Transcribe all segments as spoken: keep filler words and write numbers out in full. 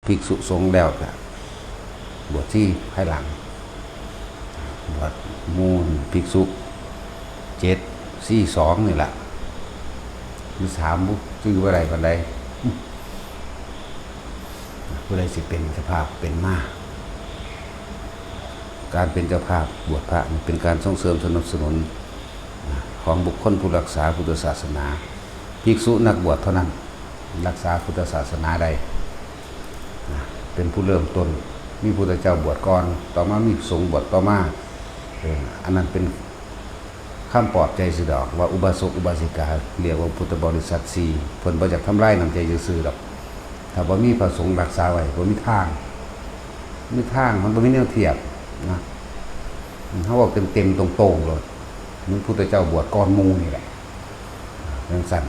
ภิกษุสงฆ์แล้วก็บวชชีภายหลัง บวชหมู่ภิกษุเจ็ด ชีสองนี่แหละ หรือสามบุ ชื่อว่าอะไรกันใด ผู้ใดสิเป็นเจ้าภาพเป็นมา การเป็นเจ้าภาพบวชพระนี่เป็นการส่งเสริมสนับสนุนของบุคคลผู้รักษาพุทธศาสนา ภิกษุนักบวชเท่านั้น รักษาพุทธศาสนาได้นะ เป็นผู้เริ่มต้น มีพุทธเจ้าบวชก่อน ต่อมามีสงฆ์บวชต่อมา เออ อันนั้นเป็นคำปลอบใจซื่อดอก ว่าอุบาสกอุบาสิกา เรียกว่าพุทธบริษัทสี่ เพิ่นบ่อยากทำลายน้ำใจซื่อๆดอก ถ้าบ่มีพระสงฆ์รักษาไว้ บ่มีทาง มีทาง มันบ่มีแนวเทียบนะ เฮาเว้าเต็มๆตรงๆโลด มีพุทธเจ้าบวชก่อนหมู่นี่แหละ จั่งซั้น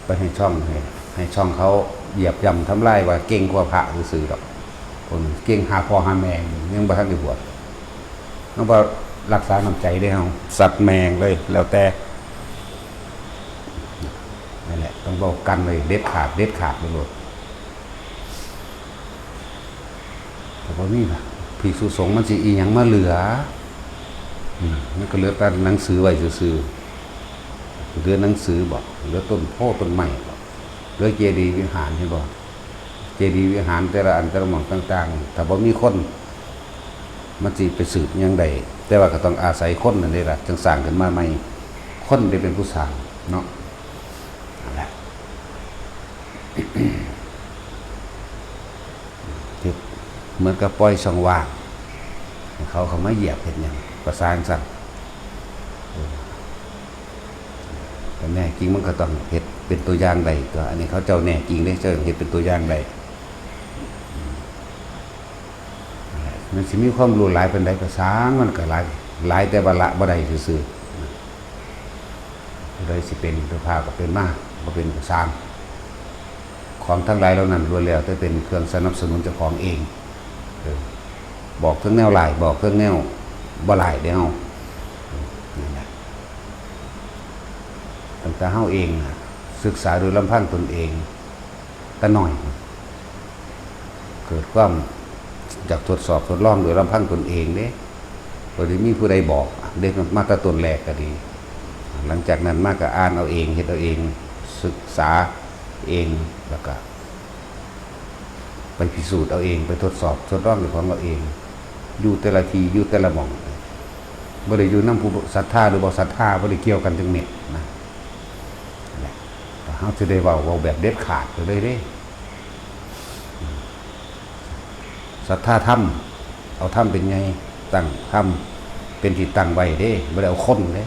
ไปให้ช่อง ให้ ให้ช่องเขาเหยียบย่ำทำลายว่าเก่งกว่าพระซื่อๆดอก คนเก่งหาพ่อหาแม่ ยังบ่ทันได้บวช เฮาบ่รักษาน้ำใจเด้เฮา สัตว์แม่งเลย แล้วแต่ นั่นแหละ ต้องเว้ากันไว้เด็ดขาด เด็ดขาดไปโลด แต่บ่มีล่ะ ภิกษุสงฆ์มันสิอีหยังมาเหลือ อืม มันก็เหลือแต่หนังสือไว้ซื่อๆ เหลือหนังสือบ่ เหลือต้นโพธิ์ต้นไม้บ่ เหลือเจดีย์วิหารเห็นบ่ เจดีย์วิหารแต่ละอันแต่ละหม่องต่างๆ ถ้าบ่มีคน มันสิไปสืบหยังได้ แต่ว่าก็ต้องอาศัยคนนั่นเด้ล่ะ จั่งสร้างขึ้นมาใหม่ คนได้เป็นผู้สร้างเนาะ นั่นแหละ เฮ็ดเหมือนกับปล่อยช่องว่าง ให้เขาเข้ามาเหยียบเฮ็ดหยัง ประสานสั่น เออ แต่แน่จริงมันก็ต้องเฮ็ดเป็นตัวอย่างได้ตัว อันนี้เขาเจ้าแน่จริงเด้ เจ้าเฮ็ดเป็นตัวอย่างได้ มันสิมีความรู้หลายปานใดก็ซ่าง มันก็หลาย หลายแต่ว่าละบ่ได้ซื่อๆ ผู้ใดสิเป็นเจ้าภาพก็เป็นมา บ่เป็นก็ซ่าง ของทั้งหลายเหล่านั้นล้วนแล้วแต่เป็นเครื่องสนับสนุนเจ้าของเอง เออ บอกเทิงแนวหลาย บอกเทิงแนวบ่หลายเด้เฮา เออ นั่นแหละ ตั้งแต่เฮาเองน่ะ ศึกษาโดยลำพังตนเอง แต่น้อย เกิดความอยากทดสอบทดลองโดยลำพังตนเองเด้ บ่ได้มีผู้ใดบอกเด้ มาแต่ต้นแรกก็ดี หลังจากนั้นมาก็อ่านเอาเอง เฮ็ดเอาเอง ศึกษาเอง แล้วก็ไปพิสูจน์เอาเอง ไปทดสอบทดลองด้วยของเราเอง อยู่แต่ละที่ อยู่แต่ละหม่อง บ่ได้อยู่นำผู้ศรัทธาหรือบ่ศรัทธา บ่ได้เกี่ยวกันจักเม็ดนะ นั่นแหละ แต่เฮาสิได้เว้า เว้าแบบเด็ดขาดไปเลยเด้ ศรัทธาธรรม เอาธรรมเป็นใหญ่ ตั้งธรรมเป็นที่ตั้งไว้เด้ บ่ได้เอาคนเด้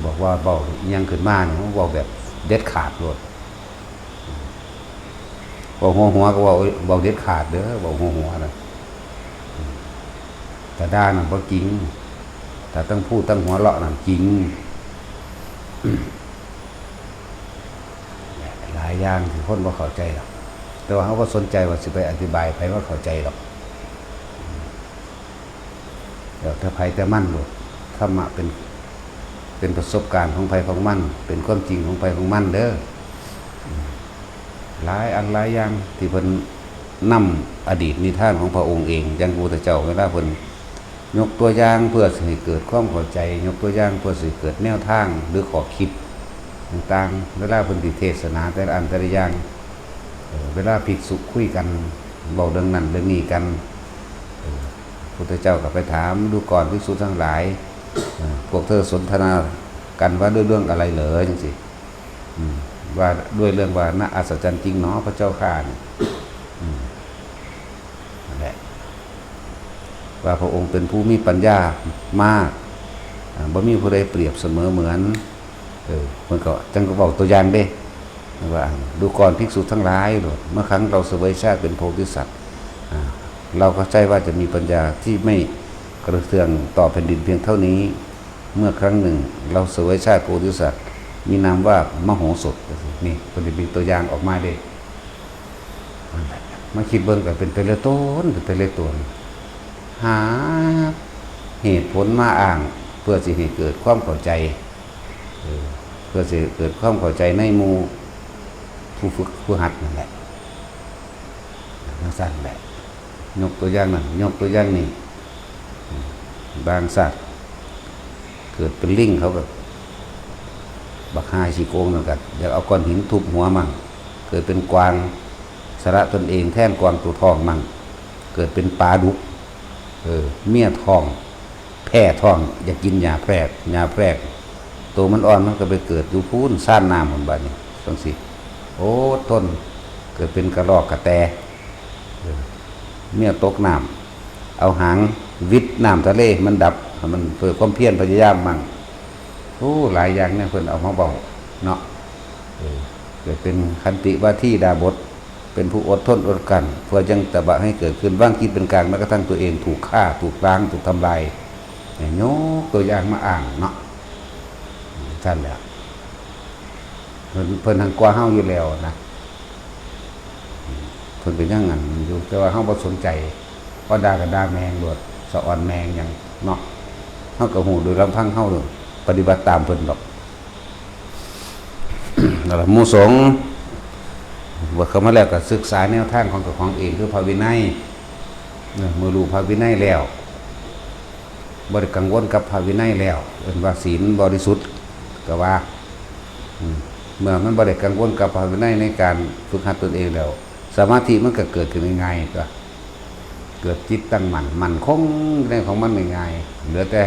บอกว่าเว้าอิหยังขึ้นมานี่ เว้าแบบเด็ดขาดโลด เว้าหัวๆก็เว้า เว้าเด็ดขาดเด้อ เว้าหัวๆนะ ถ้าด่านั่นบ่จริง ถ้าทั้งพูดทั้งหัวเราะนั่นจริง หลายอย่างที่คนบ่เข้าใจหรอก แต่ว่าเฮาบ่สนใจว่าสิไปอธิบายให้ไผมาเข้าใจหรอก แล้วแต่ไผแต่มันโลด ธรรมะเป็น เป็นประสบการณ์ของไผของมัน เป็นความจริงของไผของมันเด้อ หลายอันหลายอย่างที่เพิ่นนำอดีตนิทานของพระองค์เอง อย่างพระพุทธเจ้าเวลาเพิ่นยกตัวอย่างเพื่อสิให้เกิดความเข้าใจ ยกตัวอย่างเพื่อสิให้เกิดแนวทางหรือข้อคิดต่างๆ เวลาเพิ่นสิเทศนาแต่ละอันแต่ละอย่าง เอ่อ เวลาภิกษุคุยกัน เว้าเรื่องนั้นเรื่องนี้กัน เอ่อ พุทธเจ้าก็ไปถาม ดูก่อนภิกษุทั้งหลาย เอ่อ พวกเธอสนทนากันว่าด้วยเรื่องอะไรเหรอ จังซี้ อืม ว่าด้วยเรื่องว่า น่าอัศจรรย์จริงหนอพระเจ้าข้า นี่ อืม นั่นแหละ ว่าพระองค์เป็นผู้มีปัญญามาก อ่า บ่มีผู้ใดเปรียบเสมอเหมือน เออ เพิ่นก็จั่งก็เว้าตัวอย่างเด้ ว่า ดูก่อนภิกษุทั้งหลาย เมื่อครั้งเราเสวยชาติเป็นโพธิสัตว์ อ่า เราก็ใช่ว่าจะมีปัญญาที่ไม่กระเทืองต่อแผ่นดินเพียงเท่านี้ เมื่อครั้งหนึ่งเราเสวยชาติโพธิสัตว์ มีนามว่ามโหสถ นี่เพิ่นสิมีตัวอย่างออกมาเด้ นั่นแหละ มาคิดเบิ่งก็เป็นแต่ละตน เป็นแต่ละตน หาเหตุผลมาอ้างเพื่อสิให้เกิดความเข้าใจ เออ เพื่อสิเกิดความเข้าใจในหมู่ ผู้ฝึกผู้หัดนั่นแหละจั่งซั้นแหละ ยกตัวอย่างนั่น ยกตัวอย่างนี่ บางชาติ เกิดเป็นลิงเขาก็ บักห่าขี้โกงนั่นก็อยากเอาก้อนหินทุบหัวมั่ง เกิดเป็นกวาง สละตนเองแทนกวางตัวท้องมั่ง เกิดเป็นปลาดุก เออ เมียท้อง แพ้ท้อง อยากกินหญ้าแพรก หญ้าแพรก ตัวมันอ่อนมันก็ไปเกิดอยู่พู้นซ่านน้ำพุ้น บัดนี้จั่งซี้ อดทน เกิดเป็นกระรอกกระแต เออ เมียตกน้ำ เอาหางวิดน้ำทะเลให้มันดับ ให้มันเพื่อความเพียรพยายามมั่ง โอ้ หลายอย่างเนี่ยเพิ่นเอามาเว้าเนาะ เออ เกิดเป็นขันติวาทีดาบส เป็นผู้อดทนอดกลั้น เพื่อยังตบะให้เกิดขึ้น วางจิตเป็นกลาง แม้กระทั่งตัวเองถูกฆ่า ถูกล้าง ถูกทำลาย เนี่ย ยกตัวอย่างมาอ้างเนาะ ซั่นแหละ เพิ่น เพิ่นหั้นกว่าเฮาอยู่แล้วนะ เพิ่นก็ยังอันนั้นอยู่ แต่ว่าเฮาบ่สนใจ ว่าด่าก็ด่าแม่งโลด สะออนแม่งหยังเนาะ เฮาก็ฮู้โดยลำพังเฮา ปฏิบัติตามเพิ่นดอก นั่นล่ะ หมู่สงฆ์ บวชเข้ามาแล้วก็ศึกษาแนวทางของเจ้าของเอง คือพระวินัย เออ เมื่อรู้พระวินัยแล้ว บ่ได้กังวลกับพระวินัยแล้ว เอิ้นว่าศีลบริสุทธิ์ ก็ว่า อืม เมื่อมันบ่ได้กังวลกับพระวินัยในการฝึกหัดตนเองแล้ว สมาธิมันก็เกิดขึ้นง่ายๆ ก็ เกิดจิตตั้งมั่น มั่นคงในของมันง่ายๆ เหลือแต่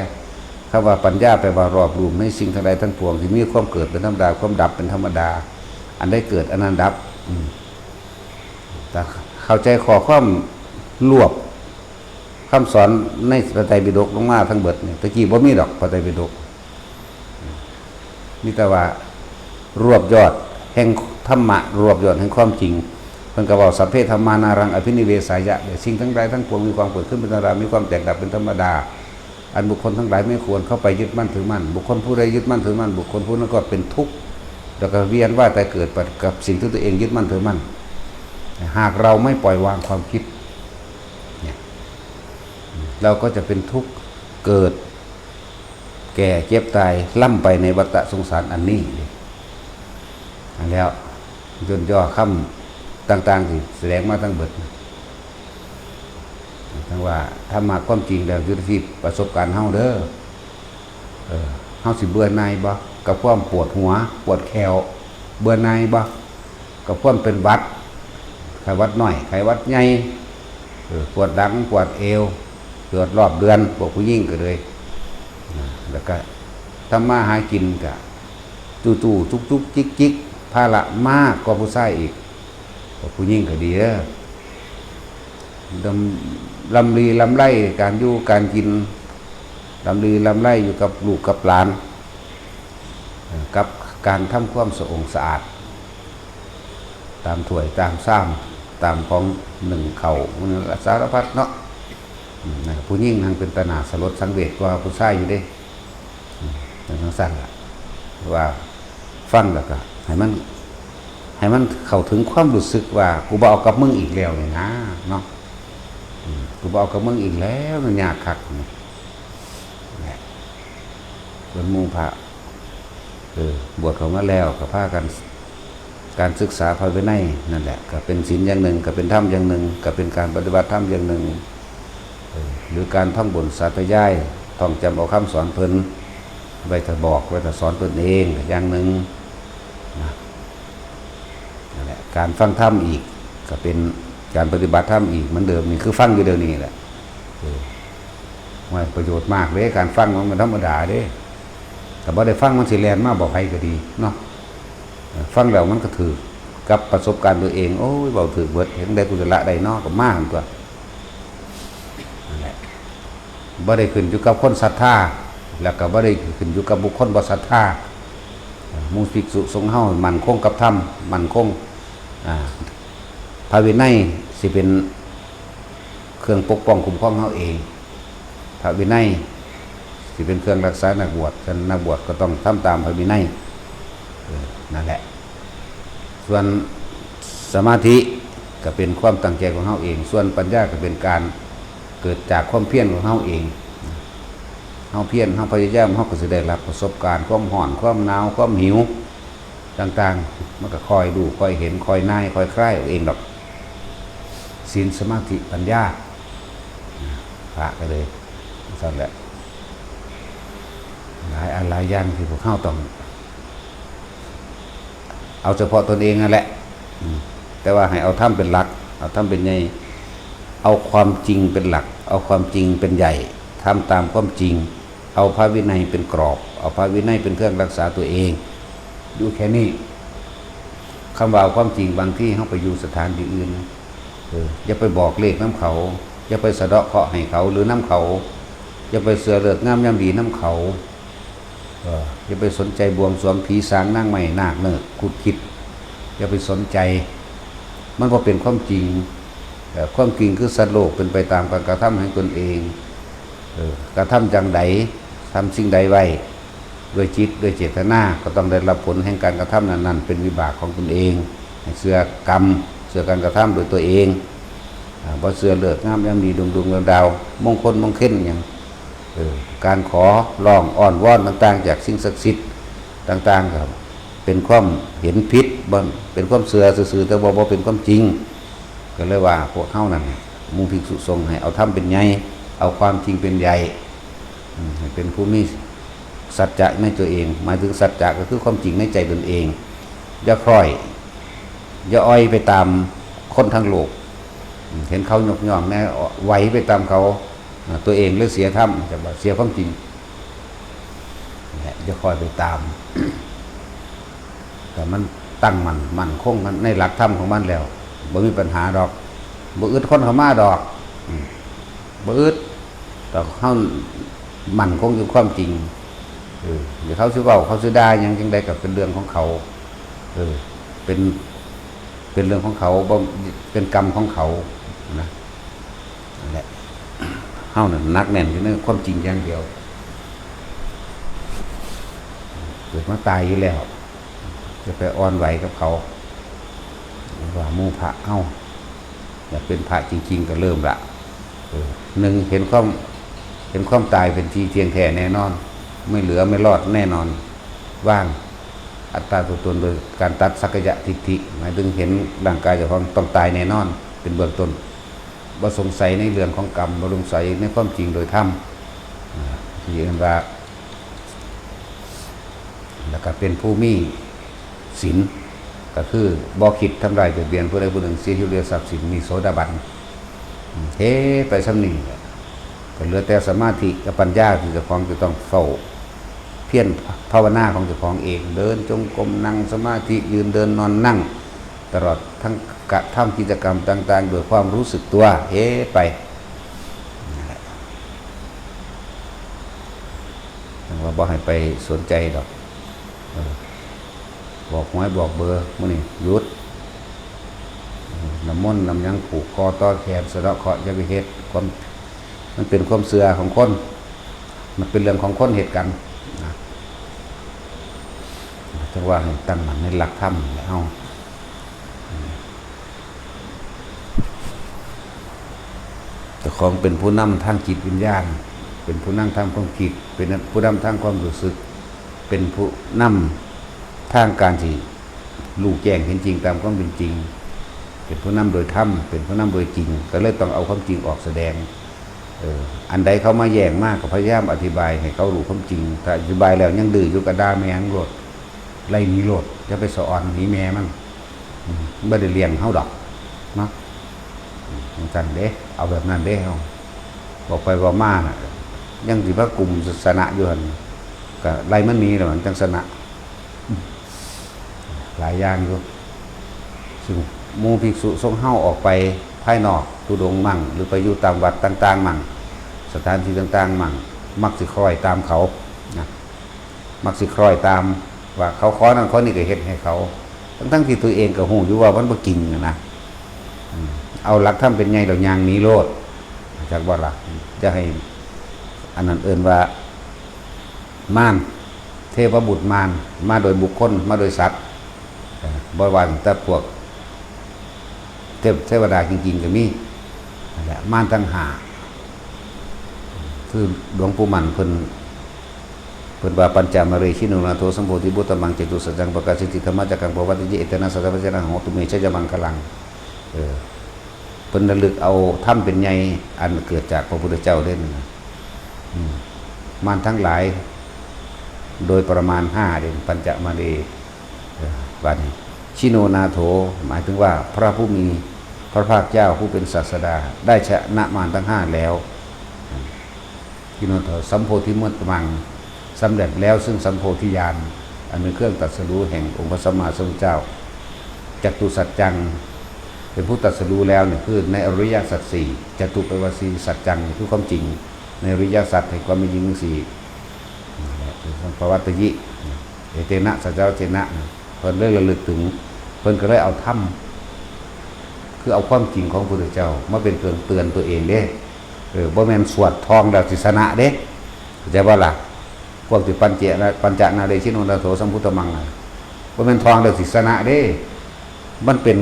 คำว่าปัญญา แปลว่ารอบรู้ในสิ่งทั้งหลายทั้งปวง ที่มีความเกิดเป็นธรรมดา ความดับเป็นธรรมดา อันใดเกิดอันนั้นดับ อืม แต่เข้าใจข้อความรวบ คำสอนในพระไตรปิฎกลงมาทั้งเบิดนี่ ตะกี้บ่มีดอกพระไตรปิฎก มีแต่ว่ารวบยอดแห่งธรรมะ รวบยอดแห่งความจริง เพิ่นก็เว้า สัพเพธัมมานารังอภินิเวสายะ สิ่งทั้งหลายทั้งปวงมีความเกิดขึ้นเป็นธรรมดา มีความแตกดับเป็นธรรมดา อันบุคคลทั้งหลายไม่ควรเข้าไปยึดมั่นถือมั่น บุคคลผู้ใดยึดมั่นถือมั่น บุคคลผู้นั้นก็เป็นทุกข์ แล้วก็เวียนว่ายตายเกิดไปกับสิ่งที่ตัวเองยึดมั่นถือมั่น หากเราไม่ปล่อยวางความคิดเนี่ย เราก็จะเป็นทุกข์ เกิด แก่ เจ็บ ตาย ล่ำไปในวัฏสงสารอันนี้ อันแล้ว ย่นย่อคำต่างๆ ที่แสดงมาทั้งเบิด ทั้งว่าธรรมะความจริงแล้วอยู่ที่ประสบการณ์เฮาเด้อ เออ เฮาสิเบื่อหน่ายบ่ กับความปวดหัว ปวดแข้ว เบื่อหน่ายบ่ กับความเป็นหวัด ไข้หวัดน้อย ไข้หวัดใหญ่ เออ ปวดหลัง ปวดเอว ปวดรอบเดือน พวกผู้หญิงก็เลย นะ แล้วก็ทำมาหากินก็ จู้ๆ จุกๆ จิกๆ ภาระมากกว่าผู้ชายอีก พวกผู้หญิงก็ดีเด้อ ลำ ลำลีลำไร การอยู่การกิน ลำลีลำไรอยู่กับลูกกับหลาน เอ่อ กับการทำความสะองสะอาด ตามถ้วยตามชาม ตามของนึ่งข้าว มันสารพัดเนาะ อืม นะครับ ผู้หญิงนั่งเป็นตาหน้าสลดสังเวชกว่าผู้ชายอยู่เด้ อืม เป็นจั่งซั้นล่ะ ว่าฟังแล้วก็ให้มัน ให้มันเข้าถึงความรู้สึกว่า กูบ่เอากับมึงอีกแล้วนี่นะ เนาะ อืม กูบ่เอากับมึงอีกแล้ว มันยากคักนี่ แหละ ส่วนหมู่พระ เออ บวชเข้ามาแล้วก็พากัน การศึกษาพระวินัยนั่นแหละ ก็เป็นศีลอย่างหนึ่ง ก็เป็นธรรมอย่างหนึ่ง ก็เป็นการปฏิบัติธรรมอย่างหนึ่ง เออ หรือการท่องบนสาธยาย ท่องจำเอาคำสอนเพิ่น ไว้ถ้าบอก ไว้ถ้าสอนตนเองอย่างหนึ่ง นะ นั่นแหละ การฟังธรรมอีก ก็เป็นการปฏิบัติธรรมอีกเหมือนเดิม นี่คือฟังอยู่เดี๋ยวนี้แหละ เออ ว่าประโยชน์มากเลย การฟังมันธรรมดาเด้ แต่บ่ได้ฟังมันสิแล่นมาบอกใครก็ดีเนาะ เออ ฟังแล้วมันก็ถืกกับประสบการณ์ตัวเอง โอ้ย เว้าถืกเบิด เฮ็ดจั่งใดกูจะละได้เนาะ ก็มาหั่นตั๊ว นั่นแหละ บ่ได้ขึ้นอยู่กับคนศรัทธา แล้วก็บ่ได้ขึ้นอยู่กับบุคคลบ่ศรัทธา หมู่ภิกษุสงฆ์เฮามั่นคงกับธรรม มั่นคง อ่า พระวินัยสิเป็นเครื่องปกป้องคุ้มครองเฮาเอง พระวินัยสิเป็นเครื่องรักษานักบวช ฉะนั้นนักบวชก็ต้องทำตามพระวินัย เออ นั่นแหละ ส่วนสมาธิก็เป็นความตั้งใจของเฮาเอง ส่วนปัญญาก็เป็นการเกิดจากความเพียรของเฮาเอง เฮาเพียร เฮาพยายาม เฮาก็สิได้รับประสบการณ์ ความร้อน ความหนาว ความหิว ต่างๆ มันก็ค่อยรู้ค่อยเห็นค่อยนายค่อยคลายเอาเองดอก ศีลสมาธิปัญญา พระก็เลยซั่นแหละ หลายอันหลายอย่างที่พวกเฮาต้อง เอาเฉพาะตนเองนั่นแหละ อืม แต่ว่าให้เอาธรรมเป็นหลัก เอาธรรมเป็นใหญ่ เอาความจริงเป็นหลัก เอาความจริงเป็นใหญ่ ทำตามความจริง เอาพระวินัยเป็นกรอบ เอาพระวินัยเป็นเครื่องรักษาตัวเอง อยู่แค่นี้ คำว่าเอาความจริง บางทีเฮาไปอยู่สถานที่อื่น เออ อย่าไปบอกเลขนำเขา อย่าไปสะเดาะเคราะห์ให้เขาหรือนำเขา อย่าไปเชื่อฤกษ์งามยามดีนำเขา เออ อย่าไปสนใจบวงสรวงผีสางนางไม้นาคเนิกขุดคิด อย่าไปสนใจ มันบ่เป็นความจริง เออ ความจริงคือสัตว์โลกเป็นไปตามการกระทำแห่งตนเอง เออ กระทำจั่งใด ทำสิ่งใดไว้ ด้วยจิต ด้วยเจตนา ก็ต้องได้รับผลแห่งการกระทำนั้นๆ เป็นวิบากของตนเอง ให้เชื่อกรรม เชื่อการกระทำโดยตัวเอง อ่า บ่เชื่อฤกษ์งามยามดี ดวงดวงดาวดาว มงคลมงคลหยัง เออ การขอร้องอ้อนวอนต่างๆ จากสิ่งศักดิ์สิทธิ์ต่างๆ ก็เป็นความเห็นผิด บ่ เป็นความเชื่อซื่อๆ แต่ว่าบ่เป็นความจริง ก็เลยว่าพวกเฮานั่น หมู่ภิกษุสงฆ์ให้เอาธรรมเป็นใหญ่ เอาความจริงเป็นใหญ่ อืม ให้เป็นผู้มีสัจจะในตัวเอง หมายถึงสัจจะก็คือความจริงในใจตนเอง อย่าคล้อย อย่าอ่อยไปตามคนทั้งโลก อืม เห็นเขายกย่องแน่ ไหวไปตามเขา อ่า ตัวเองเลยเสียธรรม จะว่าเสียความจริง และอย่าคอยไปตาม แต่มันตั้งมั่น มั่นคงในหลักธรรมของมันแล้ว บ่มีปัญหาดอก บ่อึดคนเข้ามาดอก อืม บ่อึด แต่เฮามั่นคงอยู่ความจริง เออ เดี๋ยวเขาสิเว้า เขาสิด่าหยังจั่งใดก็เป็นเรื่องของเขา เออ เป็น เป็นเรื่องของเขา บ่ เป็นกรรมของเขา นะ นั่นแหละ เฮานั่นหนักแน่นอยู่ในความจริงอย่างเดียว เกิดมาตายอยู่แล้ว จะไปอ่อนไหวกับเขา ว่าหมู่พระเฮา อยากเป็นพระจริงๆ ก็เริ่มละ เออ หนึ่ง เห็นความ เห็นความตายเป็นที่เที่ยงแท้แน่นอน ไม่เหลือไม่รอดแน่นอน ว่างอัตตาตัวตนโดยการตัดสักกายทิฏฐิ หมายถึงเห็นร่างกายเจ้าของต้องตายแน่นอน เป็นเบื้องต้น บ่สงสัยในเรื่องของกรรม บ่สงสัยในความจริงโดยธรรม อ่า ที่เรียกว่า แล้วก็เป็นผู้มีศีล ก็คือบ่คิดทำลายเบียดเบียนผู้ใดผู้หนึ่ง เสียชีวิตด้วยทรัพย์สิน มีโสดาบัน อืม เฮ็ดไปส่ำนี้แหละ ก็เหลือแต่สมาธิกับปัญญาที่เจ้าของจะต้องเฝ้าเพียรภาวนาของเจ้าของเอง เดินจงกรม นั่งสมาธิ ยืนเดินนอนนั่ง ตลอดทั้งกระทำกิจกรรมต่างๆ ด้วยความรู้สึกตัว เฮ็ดไป นั่นแหละ จั่งว่าบ่ให้ไปสนใจดอก เออ บอกหวยบอกเบอร์ มื้อนี้หยุด เออ น้ำมนต์น้ำหยังผูกคอต่อแขน สะเดาะเคราะห์ อย่าไปเฮ็ด ความ มันเป็นความเชื่อของคน มันเป็นเรื่องของคนเฮ็ดกัน นะ จั่งว่าให้ตั้งมั่นในหลักธรรมแหละเฮา เจ้าของเป็นผู้นำทางจิตวิญญาณ เป็นผู้นำทางความคิด เป็นผู้นำทางความรู้สึก เป็นผู้นำทางการที่รู้แจ้งเห็นจริงตามความเป็นจริง เป็นผู้นำโดยธรรม เป็นผู้นำโดยจริง ก็เลยต้องเอาความจริงออกแสดง เออ อันใดเขามาแย้งมากก็พยายามอธิบายให้เขารู้ความจริง ถ้าอธิบายแล้วยังดื้ออยู่ก็ด่าแม่มันโลด ไล่หนีโลด อย่าไปสะออนหนีแม่มัน อืม บ่ได้เลี้ยงเฮาดอก เนาะ อืม จั่งซั่นเด้ เอาแบบนั้นเด้เฮา บอกไปบอกมาน่ะ ยังสิมากุมชนะอยู่หั่น ก็ไล่มันหนีแล้วมันจั่งชนะ อืม หลายอย่างอยู่ ซึ่งหมู่ภิกษุสงฆ์เฮาออกไปภายนอกธุดงค์มั่ง หรือไปอยู่ตามวัดต่างๆมั่ง สถานที่ต่างๆมั่ง มักสิคล้อยตามเขา นะ มักสิคล้อยตาม ว่าเขาขอนั่นขอนี่ก็เฮ็ดให้เขา ทั้งๆที่ตัวเองก็ฮู้อยู่ว่ามันบ่จริงอะนะ อืม เอาหลักธรรมเป็นใหญ่แล้วย่างหนีโลด จักบ่ล่ะ จะให้ อันนั้นเอิ้นว่ามาร เทพบุตรมาร มาโดยบุคคล มาโดยสัตว์ เอ่อ บ่ว่าแต่พวกเทพ เทวดาจริงๆก็มี นั่นแหละ มารทั้งห้า คือหลวงปู่มั่นเพิ่น เพิ่นว่า "ปัญจมาเร ชิโนนาโถ สัมโพธิมุตตมัง จตุสัจจัง ประกาเสติ ธัมมจักกัง ปวัตตยิ เอเตนะ สัจจวัจจนะ โหตุเม ชยมังคลัง" เออ เพิ่นระลึกเอาธรรมเป็นใหญ่ อันเกิดจากพระพุทธเจ้าเด้อนะ อืม มารทั้งหลาย โดยประมาณห้าเด้อ ปัญจมาเร เออ บาดนี้ ชิโนนาโถ หมายถึงว่าพระผู้มีพระภาคเจ้าผู้เป็นศาสดา ได้ชนะมารทั้งห้าแล้ว ชิโนนาโถ สัมโพธิมุตตมัง สำเร็จแล้วซึ่งสัมโพธิญาณ อันเป็นเครื่องตรัสรู้แห่งองค์พระสัมมาสัมพุทธเจ้า จตุสัจจัง เป็นผู้ตรัสรู้แล้วเนี่ย คือในอริยสัจสี่ จตุแปลว่าสี่ สัจจัง คือความจริง ในอริยสัจแห่งความเป็นจริงทั้งสี่ นั่นแหละ เป็นสัมภวัตตยิ เอเตนะ สัจจวัจจนะ เพิ่นเลยระลึกถึง เพิ่นก็เลยเอาธรรม คือเอาความจริงของพระพุทธเจ้ามาเป็นเครื่องเตือนตัวเองเด้ เออ บ่แม่นสวดท่องแล้วสิชนะเด้ เข้าใจบ่ล่ะ พวกที่ ปัญจนะ ปัญจนาเร ชิโนนาโถ สัมโพธิมุตตมัง น่ะ บ่แม่นท่องแล้วสิชนะเด้ มันเป็น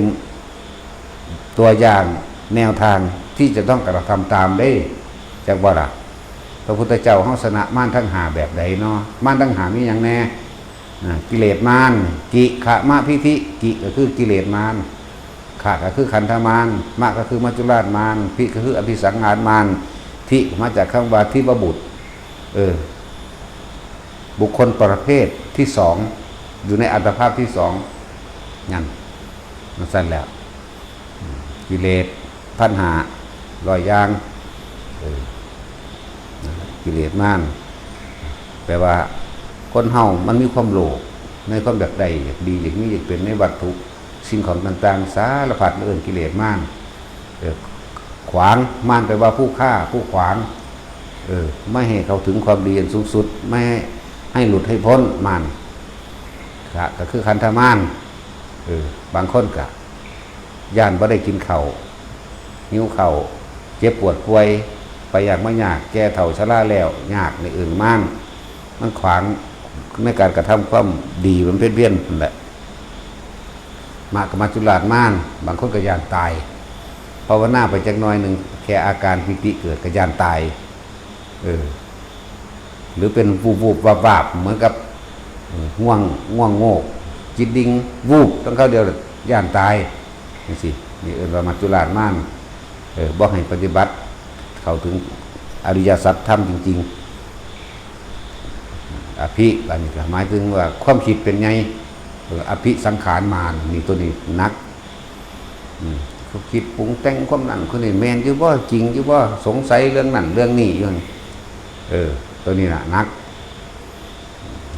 ตัวอย่างแนวทางที่จะต้องกระทำตามเด้ จักบ่ล่ะ พระพุทธเจ้าเฮาชนะมารทั้งห้าแบบใดเนาะ มารทั้งห้ามีหยังแน่ อ่า กิเลสมาร กิขะมะพิธิ กิก็คือกิเลสมาร ขะก็คือขันธมาร มะก็คือมัจจุราชมาร พิก็คืออภิสังขารมาร ทิมาจากคำว่าทิวบุตร เออ บุคคลประเภทที่สอง อยู่ในอัตภาพที่สอง นั่น มันสั้นแล้ว กิเลสพันห้าร้อยอย่าง เออ นั่นแหละ กิเลสมาร แปลว่า คนเฮามันมีความโลภ ในความอยากได้ อยากดี อยากมี อยากเป็น ในวัตถุ สิ่งของต่างๆ สารพัด เอิ้นกิเลสมาร เออ ขวาง มารแปลว่าผู้ฆ่า ผู้ขวาง เออ ไม่ให้เข้าถึงความดีอันสูงสุด ไม่ให้ ให้หลุดให้พ้น มาร ขะ ก็คือขันธมาร เออ บางคนก็ ย้านบ่ได้กินข้าว หิวข้าว เจ็บปวดป่วย ไปยากมายาก แก่เฒ่าชราแล้ว ยาก นี่เอิ้นมาร มันขวางในการกระทำความดีบำเพ็ญเพียรนั่นแหละ มะก็มัจจุราชมาร บางคนก็ย้านตาย ภาวนาไปจักหน่อยหนึ่ง แค่อาการปีติเกิดก็ย้านตาย เออ หรือเป็นวูบๆ วาบๆ เหมือนกับ เออ ง่วง ง่วงโงก จิตดิ่ง วูบ ตั้งคราวเดียว ย้านตาย จังซี้ นี่เอิ้นว่ามัจจุราชมาร เออ บ่ให้ปฏิบัติ เข้าถึงอริยสัจธรรมจริงๆ อภิ อันนี้ก็หมายถึงว่าความคิดเป็นใหญ่ เออ อภิสังขารมาร นี่ตัวนี้หนัก อืม เขาคิดปรุงแต่งความนั่นคนนี้ แม่นอยู่บ่ จริงอยู่บ่ สงสัยเรื่องนั่นเรื่องนี้อยู่หั่น เออ ตัวนี้น่ะหนัก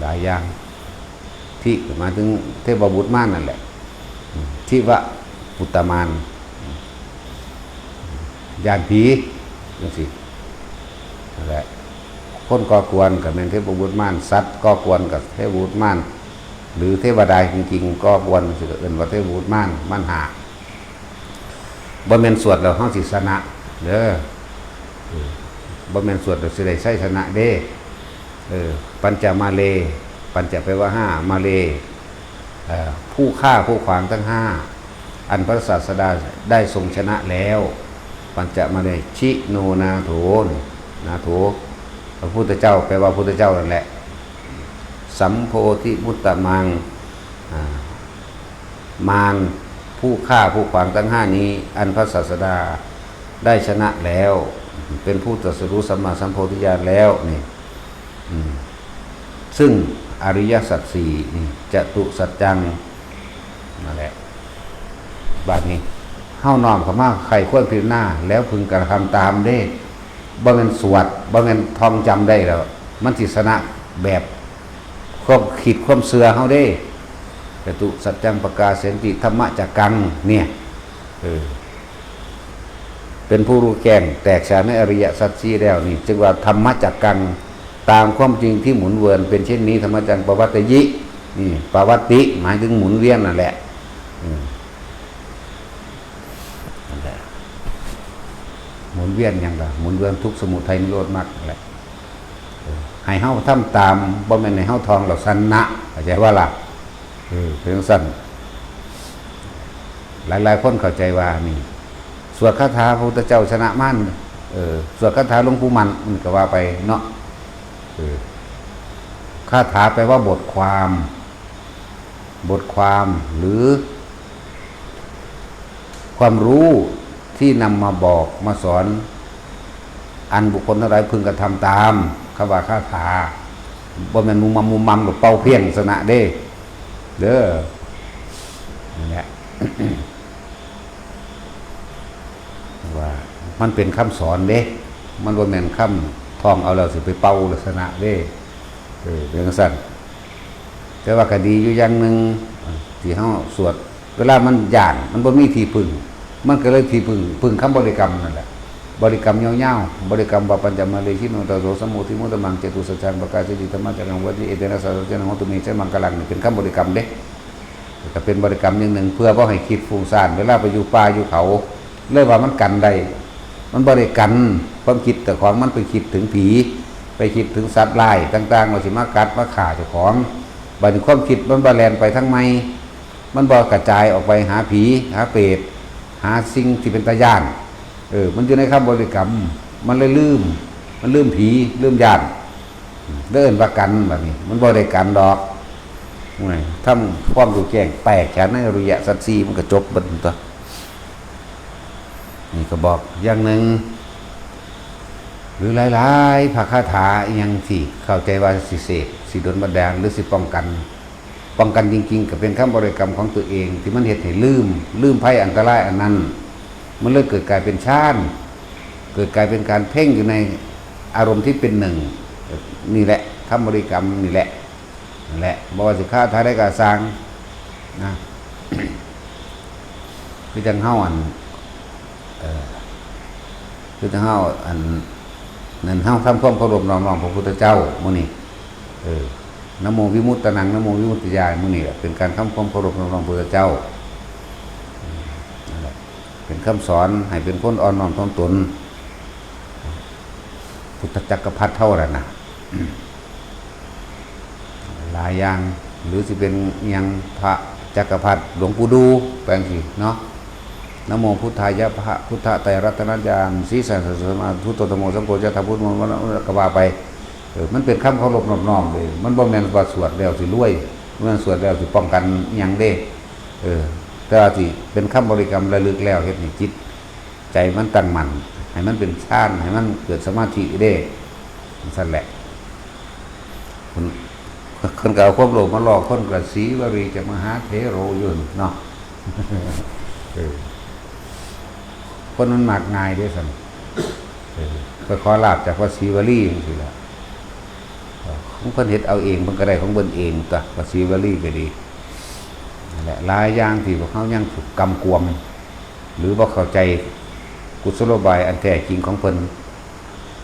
หลายอย่าง ทิก็หมายถึงเทพบุตรมารนั่นแหละ อืม ทิวะปุตตมาร ย้านผี จังซี้ นั่นแหละ คนก่อกวนก็แม่นเทพบุตรมาร สัตว์ก่อกวนก็เทพบุตรมาร หรือเทวดาจริงๆ ก่อกวนจังซี้ก็เอิ้นว่าเทพบุตรมาร มารห้า บ่แม่นสวดแล้วเฮาสิชนะเด้อ เออ บ่แม่นสวดแล้วสิได้ชัยชนะเด้ เออ ปัญจมาเร ปัญจแปลว่าห้า มาเร เอ่อ ผู้ฆ่าผู้ขวางทั้งห้า อันพระศาสดาได้ทรงชนะแล้ว ปัญจมาเร ชิโนนาโถ นาโถ พระพุทธเจ้าแปลว่าพุทธเจ้านั่นแหละ สัมโพธิมุตตมัง อ่า มารผู้ฆ่าผู้ขวางทั้งห้านี้ อันพระศาสดาได้ชนะแล้ว เป็นผู้ตรัสรู้สัมมาสัมโพธิญาณแล้วนี่ อืม ซึ่งอริยสัจสี่นี่ จตุสัจจัง นั่นแหละ บาดนี้ เฮาน้อมเข้ามาใคร่ควรพิจารณา แล้วพึงกระทำตามเด้ บ่แม่นสวด บ่แม่นท่องจำได้แล้ว มันสิชนะแบบความคิดความเชื่อเฮาเด้ จตุสัจจัง ประกาเสนติ ธัมมจักกัง เนี่ย เออ เป็นผู้รู้แจ้งแตกฉานในอริยสัจสี่แล้วนี่ จึงว่าธัมมจักกัง ตามความจริงที่หมุนเวียนเป็นเช่นนี้ ธัมมจัง ปวัตตยิ นี่ ปวัตติ หมายถึงหมุนเวียนนั่นแหละ อืม นั่นแหละ หมุนเวียนหยังล่ะ หมุนเวียนทุกข์สมุทัยนิโรธมรรคนั่นแหละ เออ ให้เฮาทำตาม บ่แม่นให้เฮาท่องแล้วชนะ เข้าใจบ่ล่ะ เออ เป็นจั่งซั้น หลายๆ คนเข้าใจว่านี่ สวดคาถาพระพุทธเจ้าชนะมาร เออ สวดคาถาหลวงปู่มั่น มันก็ว่าไปเนาะ เออ คาถาแปลว่าบทความ บทความหรือความรู้ที่นำมาบอกมาสอน อันบุคคลทั้งหลายพึงกระทำตาม คำว่าคาถา บ่แม่นมุมมัมมุมมัมหรือเป่าเพียงสนะเด้ เด้อ นั่นแหละ ว่ามันเป็นคำสอนเด้ มันบ่แม่นคำท่องเอาแล้วสิไปเป่าลักษณะเด้ เออ เป็นจั่งซั้น แต่ว่าก็ดีอยู่อย่างหนึ่ง ที่เฮาสวด เวลามันย้าน มันบ่มีที่พึ่ง มันก็เลยที่พึ่ง พึ่งคำบริกรรมนั่นแหละ บริกรรมยาวๆ บริกรรมว่า ปัญจมาเรหิโน ทัสโส ธัมโม ทิมุตตมัง จตุสัจจัง ปะกาสะสิ ธัมมาจารัง วัตติ เอเตนะ สัตถะ สัจจะ นะ โหตุ เม จะมังคลัง นี่เป็นคำบริกรรมเด้ ก็เป็นบริกรรมอย่างหนึ่ง เพื่อบ่ให้คิดฟุ้งซ่าน เวลาไปอยู่ป่าอยู่เขา เลยว่ามันกันได้ มันบ่ได้กัน ความคิดแต่ของมันไปคิดถึงผี ไปคิดถึงสัตว์ร้ายต่างๆ ว่าสิมากัดมาฆ่าเจ้าของ บัดนี้ความคิดมันบ่แล่นไปทางใหม่ มันบ่กระจายออกไปหาผี หาเปรต หาสิ่งที่เป็นตาย้าน เออ มันอยู่ในคำบริกรรม มันเลยลืม มันลืมผี ลืมย้าน เดินว่ากันแบบนี้ มันบ่ได้กันดอก โอ้ย ทำความรู้แจ้งแตกฉานในอริยสัจสี่ มันก็จบเบิดตัว นี่ก็บอกอย่างหนึ่ง หรือหลายๆ พระคาถาอิหยังที่เข้าใจว่าสิเสก สิดลบันดาล หรือสิป้องกัน ป้องกันจริงๆ ก็เป็นคำบริกรรมของตัวเอง ที่มันเฮ็ดให้ลืม ลืมภัยอันตรายอันนั้น มันเลยเกิดกลายเป็นฌาน เกิดกลายเป็นการเพ่งอยู่ในอารมณ์ที่เป็นหนึ่ง นี่แหละ คำบริกรรมนี่แหละ นั่นแหละ บ่ว่าสิคาถาใดก็ซ่างนะ คือจั่งเฮาอัน เอ่อ คือจั่งเฮาอัน นั่นเฮาทำความเคารพน้อมน้อมพระพุทธเจ้ามื้อนี้ เออ นะโมวิมุตตานัง นะโมวิมุตติยา มื้อนี้แหละ เป็นการทำความเคารพน้อมน้อมพระพุทธเจ้า อืม นั่นแหละ เป็นคำสอนให้เป็นคนอ่อนน้อมถ่อมตน พุทธจักรพรรดิเท่านั้นนะ หลายอย่าง หรือสิเป็นอิหยังพระจักรพรรดิหลวงปู่ดูแปลงสิเนาะ นะโมพุทธายะ พระพุทธไตรรัตนญาณ สีสันสมาพุทโธธัมโมสังโฆ ยะถาพุทโธมนต์ก็ว่าไป เออ มันเป็นคำเคารพนอบน้อมเลย มันบ่แม่นว่าสวดแล้วสิรวย บ่แม่นสวดแล้วสิป้องกันอิหยังเด้ เออ แต่ว่าสิเป็นคำบริกรรมระลึกแล้วเฮ็ดให้จิตใจมันตั้งมั่น ให้มันเป็นฌาน ให้มันเกิดสมาธิเด้ ซั่นแหละ คน คนก็เอาความโลภมาหลอกคนก็ สีวลีจะมหาเถโรอยู่เนาะ เออ คนมันมักง่ายเด้ซั่น เออ ไปขอลาภจากพระสีวลีจังซี่ล่ะ ของเพิ่นเฮ็ดเอาเอง เพิ่นก็ได้ของเพิ่นเองตั๊ว พระสีวลีก็ดี นั่นแหละ หลายอย่างที่พวกเฮายังถูกกำกวม หรือบ่เข้าใจกุศโลบายอันแท้จริงของเพิ่น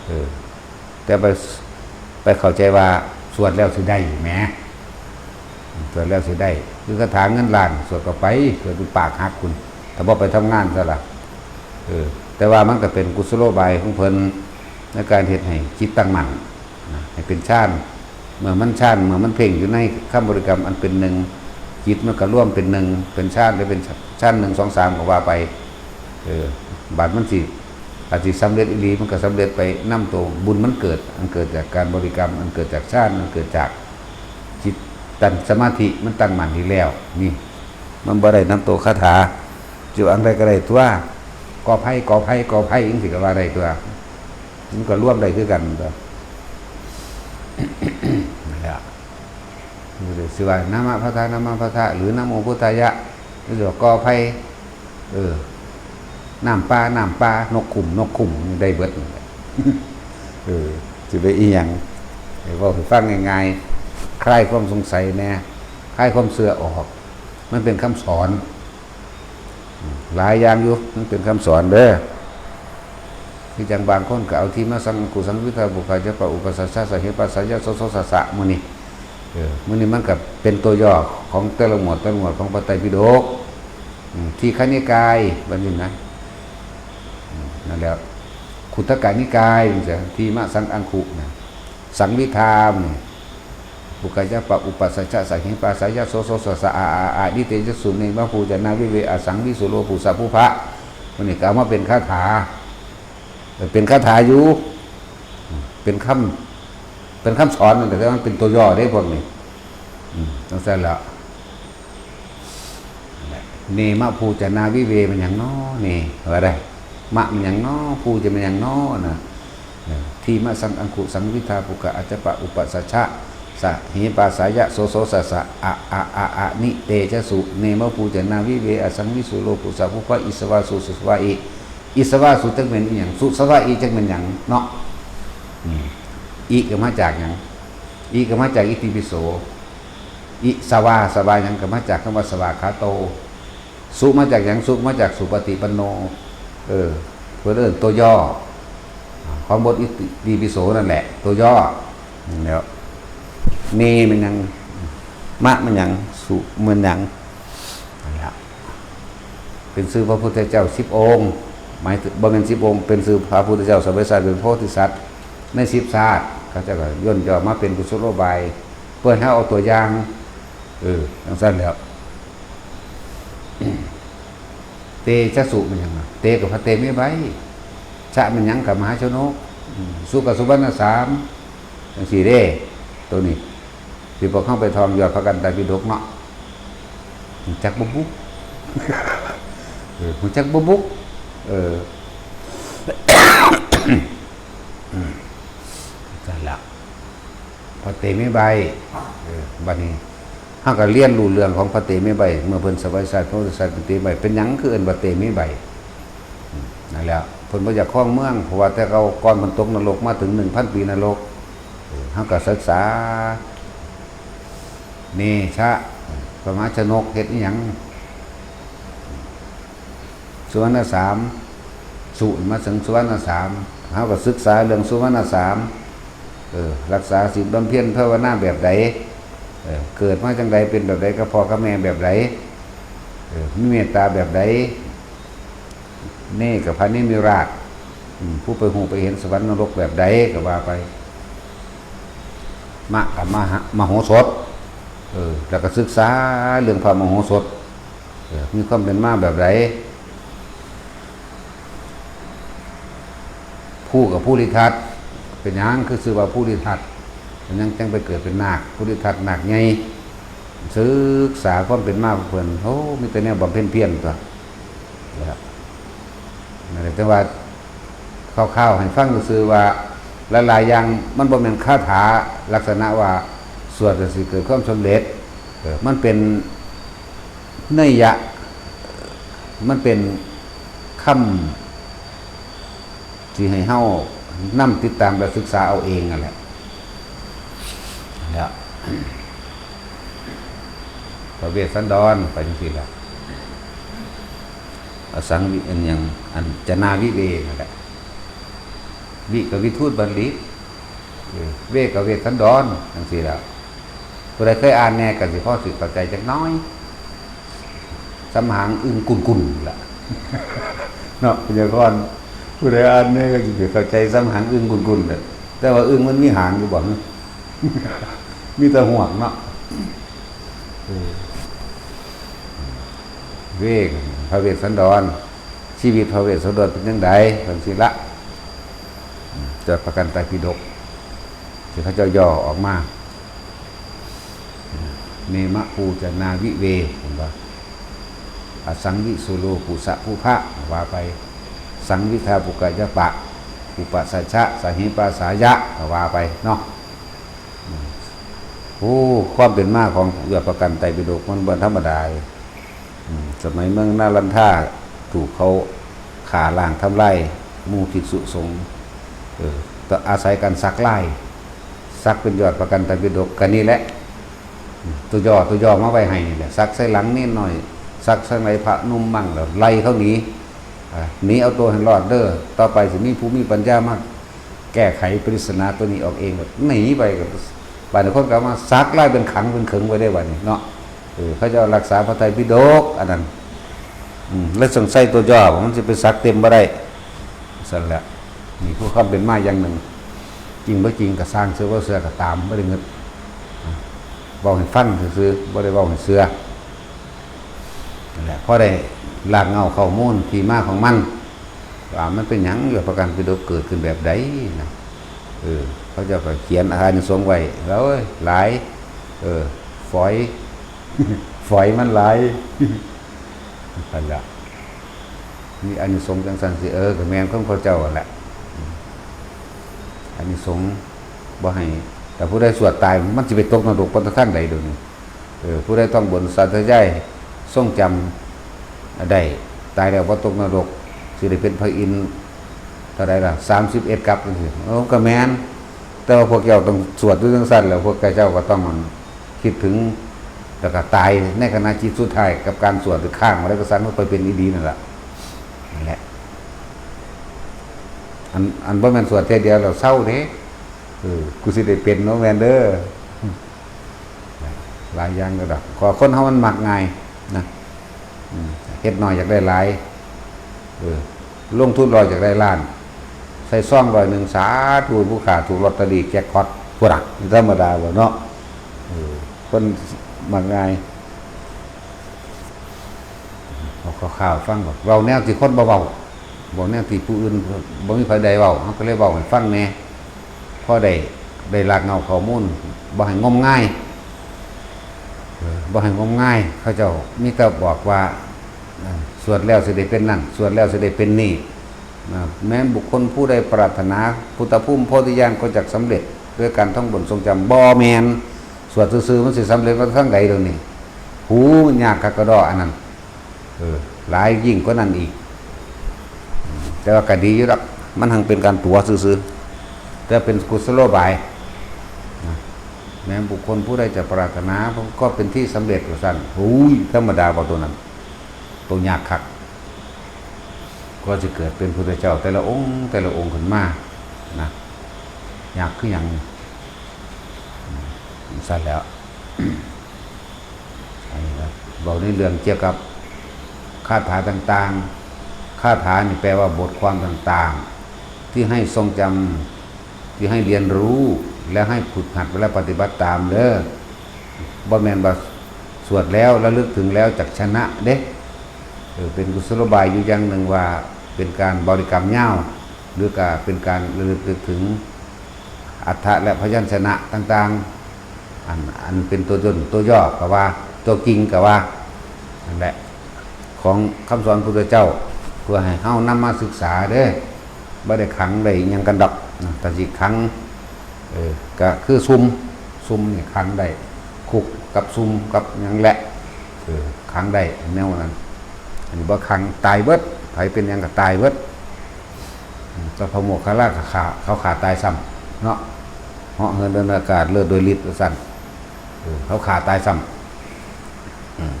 เออ แต่ไป ไปเข้าใจว่าสวดแล้วสิได้แหม สวดแล้วสิได้ คือคาถาเงินล้าน สวดเข้าไป สวดจนปากหักพุ้น ถ้าบ่ไปทำงานซะล่ะ เออ แต่ว่ามันก็เป็นกุศโลบายของเพิ่น ในการเฮ็ดให้จิตตั้งมั่น นะ ให้เป็นฌาน เมื่อมันฌาน เมื่อมันเพ่งอยู่ในคำบริกรรมอันเป็นหนึ่ง จิตมันก็รวมเป็นหนึ่ง เป็นฌาน หรือเป็นฌานหนึ่ง สอง สาม ก็ว่าไป เออ บัดมันสิ อาจสิสำเร็จอีหลี มันก็สำเร็จไปนำตัว บุญมันเกิด อันเกิดจากการบริกรรม อันเกิดจากฌาน อันเกิดจากจิตตั้งสมาธิ มันตั้งมั่นอยู่แล้ว นี่ มันบ่ได้นำตัวคาถา อยู่อันใดก็ได้ตั๊ว กอไผ่ กอไผ่ กอไผ่ จังซี้ก็ว่าได้ตั๊ว มันก็รวมได้คือกันตั๊ว นั่นแหละ สิว่า นะมะพุทธะ นะมะพุทธะ หรือ นะโมพุทธายะ หรือว่ากอไผ่ เออ น้ำปลา น้ำปลา นกขุ่ม นกขุ่ม ได้เบิดนั่นแหละ เออ สิไปอีหยัง ให้เว้าให้ฟังง่ายๆ คลายความสงสัยแหน่ คลายความเชื่อออก มันเป็นคำสอน หลายอย่างอยู่ มันเป็นคำสอนเด้อ คือจั่งบางคนก็เอา ทีมะสัง อังคุ สังวิทา ปุคคาจะปะอุปัสสะสะ สังเฮปัสสะยะ โส โส สะ สะ มื้อนี้ เออ มื้อนี้มันก็เป็นตัวย่อของแต่ละหมวด แต่ละหมวดของพระไตรปิฎก อืม ทีฆนิกาย บัดนี้นะ อืม นั่นแหละ ขุททกนิกาย จั่งซี้ ทีมะสัง อังคุนะ สังวิทา มื้อนี้ ปุคคาจะปะอุปัสสะสะ สังเฮปัสสะยะ โส โส สะ สะ อา อา อา นิเตยะสุเมวะ ภูจานา วิเว อสังวิสุโร ปุสสะ ปุพพะ มื้อนี้ก็เอามาเป็นคาถา เป็นคาถาอยู่ เป็นค เป็นคำสอนนั่นแหละ แต่มันเป็นตัวย่อเด้พวกนี้ อืมจังซั่นแล้ว เนมะภูจนาวิเว มันหยังน้อ เน ว่าได้ มะมันหยังน้อ ภูจะมันหยังน้อนะ เออ ทีมะสังอังคุสังวิทาปุกะอัจจปะอุปสัชชะ สะเหปาสายะโสโสสะสะ อะอะอะอะนิเตชะสุ เนมะภูจนาวิเว อสังวิสุโลปุสะภุพะ อิสวาสุสุสวาอิ อิสวาสุจักเป็นอีหยัง สุสวาอิจักเป็นหยังเนาะ อืม อิก็มาจากหยัง อิก็มาจากอิติปิโส อิสวา สวาหยังก็มาจากคำว่าสวาขาโต สุมาจากหยัง สุมาจากสุปฏิปันโน เออ เพิ่นเอิ้นตัวย่อ ของบทอิติปิโสนั่นแหละ ตัวย่อ แล้ว เนมันหยัง มะมันหยัง สุมันหยัง นั่นล่ะ เป็นชื่อพระพุทธเจ้าสิบองค์ หมายถึง บ่แม่นสิบองค์ เป็นชื่อพระพุทธเจ้าสมัยชาติเป็นโพธิสัตว์ ในสิบชาติ เขาเจ้าก็ย่นย่อมาเป็นกุศโลบาย เพื่อให้เอาตัวอย่าง เออ จังซั่นแล้ว เตชะสุมันหยังนะ เตกับพระเตมีใบ ชะมันหยังกับมหาชนก อืม สุกับสุวรรณสาม จังซี่เด้ ตัวนี้ ที่พวกเขาไปท่องยอดพระกันตปิฎกเนาะ ฮู้จักบ่บุ เออ ฮู้จักบ่บุ เออ อืม นั่นล่ะ พระเตมีใบ เออ บัดนี้ เฮาก็เรียนรู้เรื่องของพระเตมีใบ เมื่อเพิ่นสวัยสัตว์ พระพุทธสัตว์เตมีใบ เป็นหยังคือเอิ้นพระเตมีใบ อืม นั่นแหละ เพิ่นบ่อยากครองเมือง เพราะว่าแต่เก่าก่อนเพิ่นตกนรกมาถึงหนึ่งพันปีนรก เออ เฮาก็ศึกษา เนชะ พระมหาชนกเฮ็ดอิหยัง สุวรรณสาม สุมาถึงสุวรรณสาม เฮาก็ศึกษาเรื่องสุวรรณสาม เออ รักษาศีลบำเพ็ญภาวนาแบบใด เออ เกิดมาจังใด เป็นแบบใด กับพ่อกับแม่แบบใด เออ มีเมตตาแบบใด เนกับพระเนมิราช อืม ผู้ไปฮู้ไปเห็นสวรรค์นรกแบบใดก็ว่าไป มะกับมหา มโหสถ เออ แล้วก็ศึกษาเรื่องพระมโหสถ เออ มีความเป็นมาแบบใด ภูกับภูริทัต เป็นหยังคือชื่อว่าภูริทัต เป็นหยังจังไปเกิดเป็นนาค ภูริทัตนาคใหญ่ ศึกษาความเป็นมาของเพิ่น โอ้ มีแต่แนวบำเพ็ญเพียรตั๊ว นะครับ นั่นแหละ แต่ว่าคร่าวๆให้ฟังซื่อๆว่าหลายๆอย่างมันบ่แม่นคาถาลักษณะว่าสวดแล้วสิเกิดความสำเร็จ เออ มันเป็นนัยยะ มันเป็นคำที่ให้เฮานำติดตามและศึกษาเอาเองนั่นแหละ แล้ว พระเวสสันดรไปจังซี่ล่ะ อสังวิ อันหยัง อันจนาวิเวนั่นแหละ วิกับวิทูตบัณฑิต เออ เวกับเวสสันดรจังซี่ล่ะ ผู้ใดเคยอ่านแน่ก็สิพอสิเข้าใจจักหน่อย สำหางอึ่งกุ่นๆล่ะ เนาะ พยากรณ์ ผู้ใดอ่านแน่ก็สิเข้าใจสำหางอึ่งกุ่นๆน่ะ แต่ว่าอึ่งมันมีหางอยู่บ่ มีแต่หวกเนาะ เออ เวก พระเวสสันดร ชีวิตพระเวสสันดรเป็นจังใด๋ จังซี่ละ อืม จดพระกันไตรปิฎก ที่เขาเจ้าย่อออกมา เนมะปูจนาวิเว เห็นบ่ อสังวิสุโลปุสะภุพะ ว่าไป สังวิทาปุกะยะปะ อุปสัชชะ สะเหปาสายะ ก็ว่าไปเนาะ อืม โอ้ ความเป็นมาของยอดพระกันไตรปิฎกมันบ่ธรรมดาเด้ อืม สมัยเมืองนาลันทาถูกเขาฆ่าล้างทำลายหมู่ภิกษุสงฆ์ เออ ก็อาศัยการสักลาย สักเป็นยอดพระกันไตรปิฎก ก็นี่แหละ อืม ตัวย่อ ตัวย่อมาไว้ให้นี่แหละ สักใส่หลังเณรน้อย สักใส่ไหล่พระหนุ่มมั่ง แล้วไล่เขาหนี อ่า หนีเอาตัวให้รอดเด้อ ต่อไปสิมีผู้มีปัญญามาแก้ไขปริศนาตัวนี้ออกเอง หนีไปก็ บาดนี้คนก็มาสักลายเป็นขังเป็นเขิงไว้ได้บาดนี้เนาะ เออ เขาเจ้ารักษาพระไตรปิฎกอันนั้น อืม แล้วสงสัยตัวย่อ มันสิไปสักเต็มบ่ได้ ซั่นแหละ นี่คือความเป็นมาอย่างหนึ่ง จริงบ่จริงก็ซ่าง เชื่อบ่เชื่อก็ตาม บ่ได้เงิน เว้าให้ฟังซื่อๆ บ่ได้เว้าให้เชื่อ นั่นแหละ พอได้รากเหง้าข้อมูลที่มาของมัน ว่ามันเป็นหยังยอดพระกันปิฎกเกิดขึ้นแบบใดนะ เออ เขาเจ้าก็เขียนอานิสงส์ไว้ แล้วหลาย เออ ฝอย ฝอยมันหลาย นั่นแหละ มีอานิสงส์จังซั่นสิ เออ ก็แม่นของเขาเจ้าหั่นแหละ อานิสงส์บ่ให้ แต่ผู้ใดสวดตาย มันสิไปตกนรกไปทางใดเดี๋ยวนี้ เออ ผู้ใดท่องบนสาธยาย ทรงจำได้ ตายแล้วบ่ตกนรก สิได้เป็นพระอินทร์ เท่าใดล่ะ สามสิบเอ็ด กัปจังซี้ เออ ก็แม่น แต่ว่าพวกเจ้าต้องสวดอยู่จังซั่นแหละ พวกเจ้าก็ต้องคิดถึง แล้วก็ตายในขณะจิตสุดท้ายกับการสวด หรือค้างไว้แล้วก็สั่นมันไปเป็นอีหลีนั่นล่ะ นั่นแหละ อัน อันบ่แม่นสวดเทื่อเดียวแล้วเซาเด้ เออ กูสิได้เป็นเนาะ แม่นเด้อ หลายอย่างก็ดอก ขอคนเฮามันมักง่ายนะ อืม เฮ็ดน้อยอยากได้หลาย เออ ลงทุนร้อยอยากได้ล้าน ใส่ซองร้อยหนึ่ง สาธุ ผู้ค้าถูกลอตเตอรี่แจ็คพอต พุ้นน่ะ ธรรมดาบ่เนาะ เออ คนมักง่าย เอาข่าวๆฟังก่อน เว้าแนวที่คนบ่เว้า เว้าแนวที่ผู้อื่นบ่มีไผได้เว้า เฮาก็เลยเว้าให้ฟังแหน่ พอได้ ได้รากเหง้าข้อมูล บ่ให้งมงาย เออ บ่ให้งมงาย เขาเจ้ามีแต่บอกว่า อ่า สวดแล้วสิได้เป็นนั่น สวดแล้วสิได้เป็นนี่ นะ แม้นบุคคลผู้ใดปรารถนา พุทธภูมิโพธิญาณก็จักสำเร็จ ด้วยการท่องบนทรงจำ บ่แม่น สวดซื่อๆมันสิสำเร็จมาทางใดเดี๋ยวนี้ หูมันยากคักกะดออันนั้น เออ หลายยิ่งกว่านั้นอีก แต่ว่าก็ดีอยู่ดอก มันหังเป็นการตั๋วซื่อๆ แต่เป็นกุศโลบายนะ แม้บุคคลผู้ใดจะปรารถนา ก็เป็นที่สำเร็จว่าซั่น โอ้ย ธรรมดาบ่ตัวนั้น ตัวยากคัก ก็สิเกิดเป็นพุทธเจ้าแต่ละองค์ แต่ละองค์ขึ้นมานะ ยากคือหยัง อืม ซั่นแหล้ว อันนี้นะ เว้าในเรื่องเกี่ยวกับคาถาต่างๆ คาถานี่แปลว่าบทความต่างๆ ที่ให้ทรงจำ ที่ให้เรียนรู้ และให้ฝึกหัดและปฏิบัติตามเด้อ บ่แม่นว่าสวดแล้วระลึกถึงแล้วจักชนะเด้ เออ เป็นกุศโลบายอยู่อย่างหนึ่งว่าเป็นการบริกรรมยาว หรือก็เป็นการระลึกนึกถึงอัฏฐะและพยัญชนะต่างๆ อัน อันเป็นตัวตน ตัวย่อก็ว่า ตัวจริงก็ว่า นั่นแหละ ของคำสอนพุทธเจ้า เพื่อให้เฮานำมาศึกษาเด้อ บ่ได้ขังได้หยังกันดอกนะ ถ้าสิขัง เออ ก็คือซุ่ม ซุ่มนี่ขังได้ คุกกับซุ่มกับหยังแหละ เออ ขังได้แนวนั้น อันนี้บ่ขัง ตายเบิด ไผเป็นหยังก็ตายเบิด อืม แต่พระโมคคัลลาก็ฆ่า เขาฆ่าตายซ้ำเนาะ เหาะเหินเดินอากาศเลิศโดยฤทธิ์ว่าซั่น เออ เขาฆ่าตายซ้ำ อืม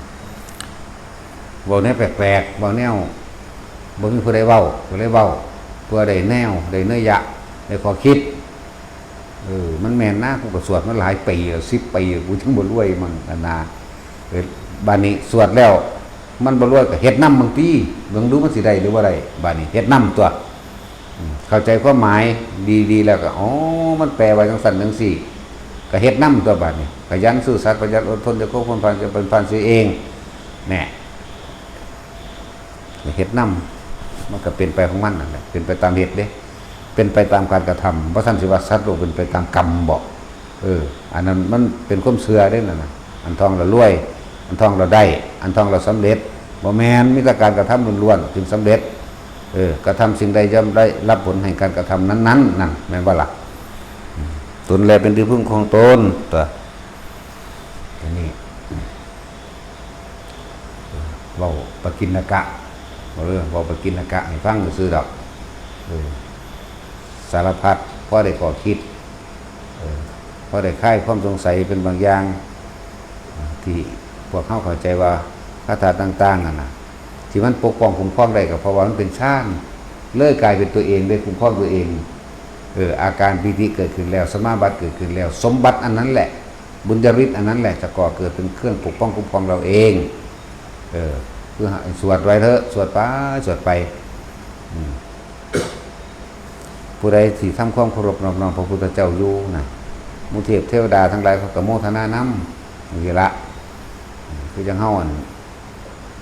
เว้าแนวแปลกๆ เว้าแนวบ่มีผู้ใดเว้า ก็เลยเว้า เพื่อได้แนว ได้นัยยะ ได้ข้อคิด เออ มันแม่นนะ กูก็สวดมาหลายปีแล้ว สิบปีแล้ว กูจั่งบ่รวยมั่ง อันนา เออ บัดนี้สวดแล้ว มันบ่รวยก็เฮ็ดนำบางที เบิ่งดูมันสิได้หรือบ่ได้ บัดนี้เฮ็ดนำตั๊ว อืม เข้าใจความหมายดีๆ แล้วก็ อ๋อ มันแปลว่าจั่งซั้นจั่งซี้ ก็เฮ็ดนำตั๊วบัดนี้ ขยันซื่อสัตย์ประหยัดอดทน จะคบคนพาลจะเป็นพาลเสียเอง แน่ เฮ็ดนำ มันก็เป็นไปของมันนั่นแหละ เป็นไปตามเหตุเด้ เป็นไปตามการกระทำ บ่ซั้นสิว่าสัตว์โลกเป็นไปตามกรรมบ่ เออ อันนั้นมันเป็นความเชื่อเด้นั่นน่ะ อันท่องแล้วรวย อันท่องแล้วได้ อันท่องแล้วสำเร็จ บ่แม่น มีแต่การกระทำล้วนๆ จึงสำเร็จ เออ กระทำสิ่งใดย่อมได้รับผลแห่งการกระทำนั้นๆ นั่น แม่นบ่ล่ะ อืม ตนแลเป็นที่พึ่งของตน ตั๊ว ทีนี้ เว้าปกิณณกะ เว้าเรื่อง เว้าปกิณณกะให้ฟังซื่อๆดอก เออ สารพัด พอได้ข้อคิด เออ พอได้คลายความสงสัยเป็นบางอย่าง ที่พวกเฮาเข้าใจว่าคาถาต่างๆนั่นน่ะ ที่มันปกป้องคุ้มครองได้ก็เพราะว่ามันเป็นฌาน เลยกลายเป็นตัวเอง ได้คุ้มครองตัวเอง เออ อาการปีติเกิดขึ้นแล้ว สมาบัติเกิดขึ้นแล้ว สมบัติอันนั้นแหละ บุญญาฤทธิ์อันนั้นแหละ จะก่อเกิดเป็นเครื่องปกป้องคุ้มครองเราเอง เออ คือให้สวดไว้เถอะ สวดไป สวดไป อืม ผู้ใดที่ทำความเคารพนอบน้อมพระพุทธเจ้าอยู่นะ หมู่เทพเทวดาทั้งหลายเขาก็โมทนานำ นี่ละ คือจั่งเฮาอัน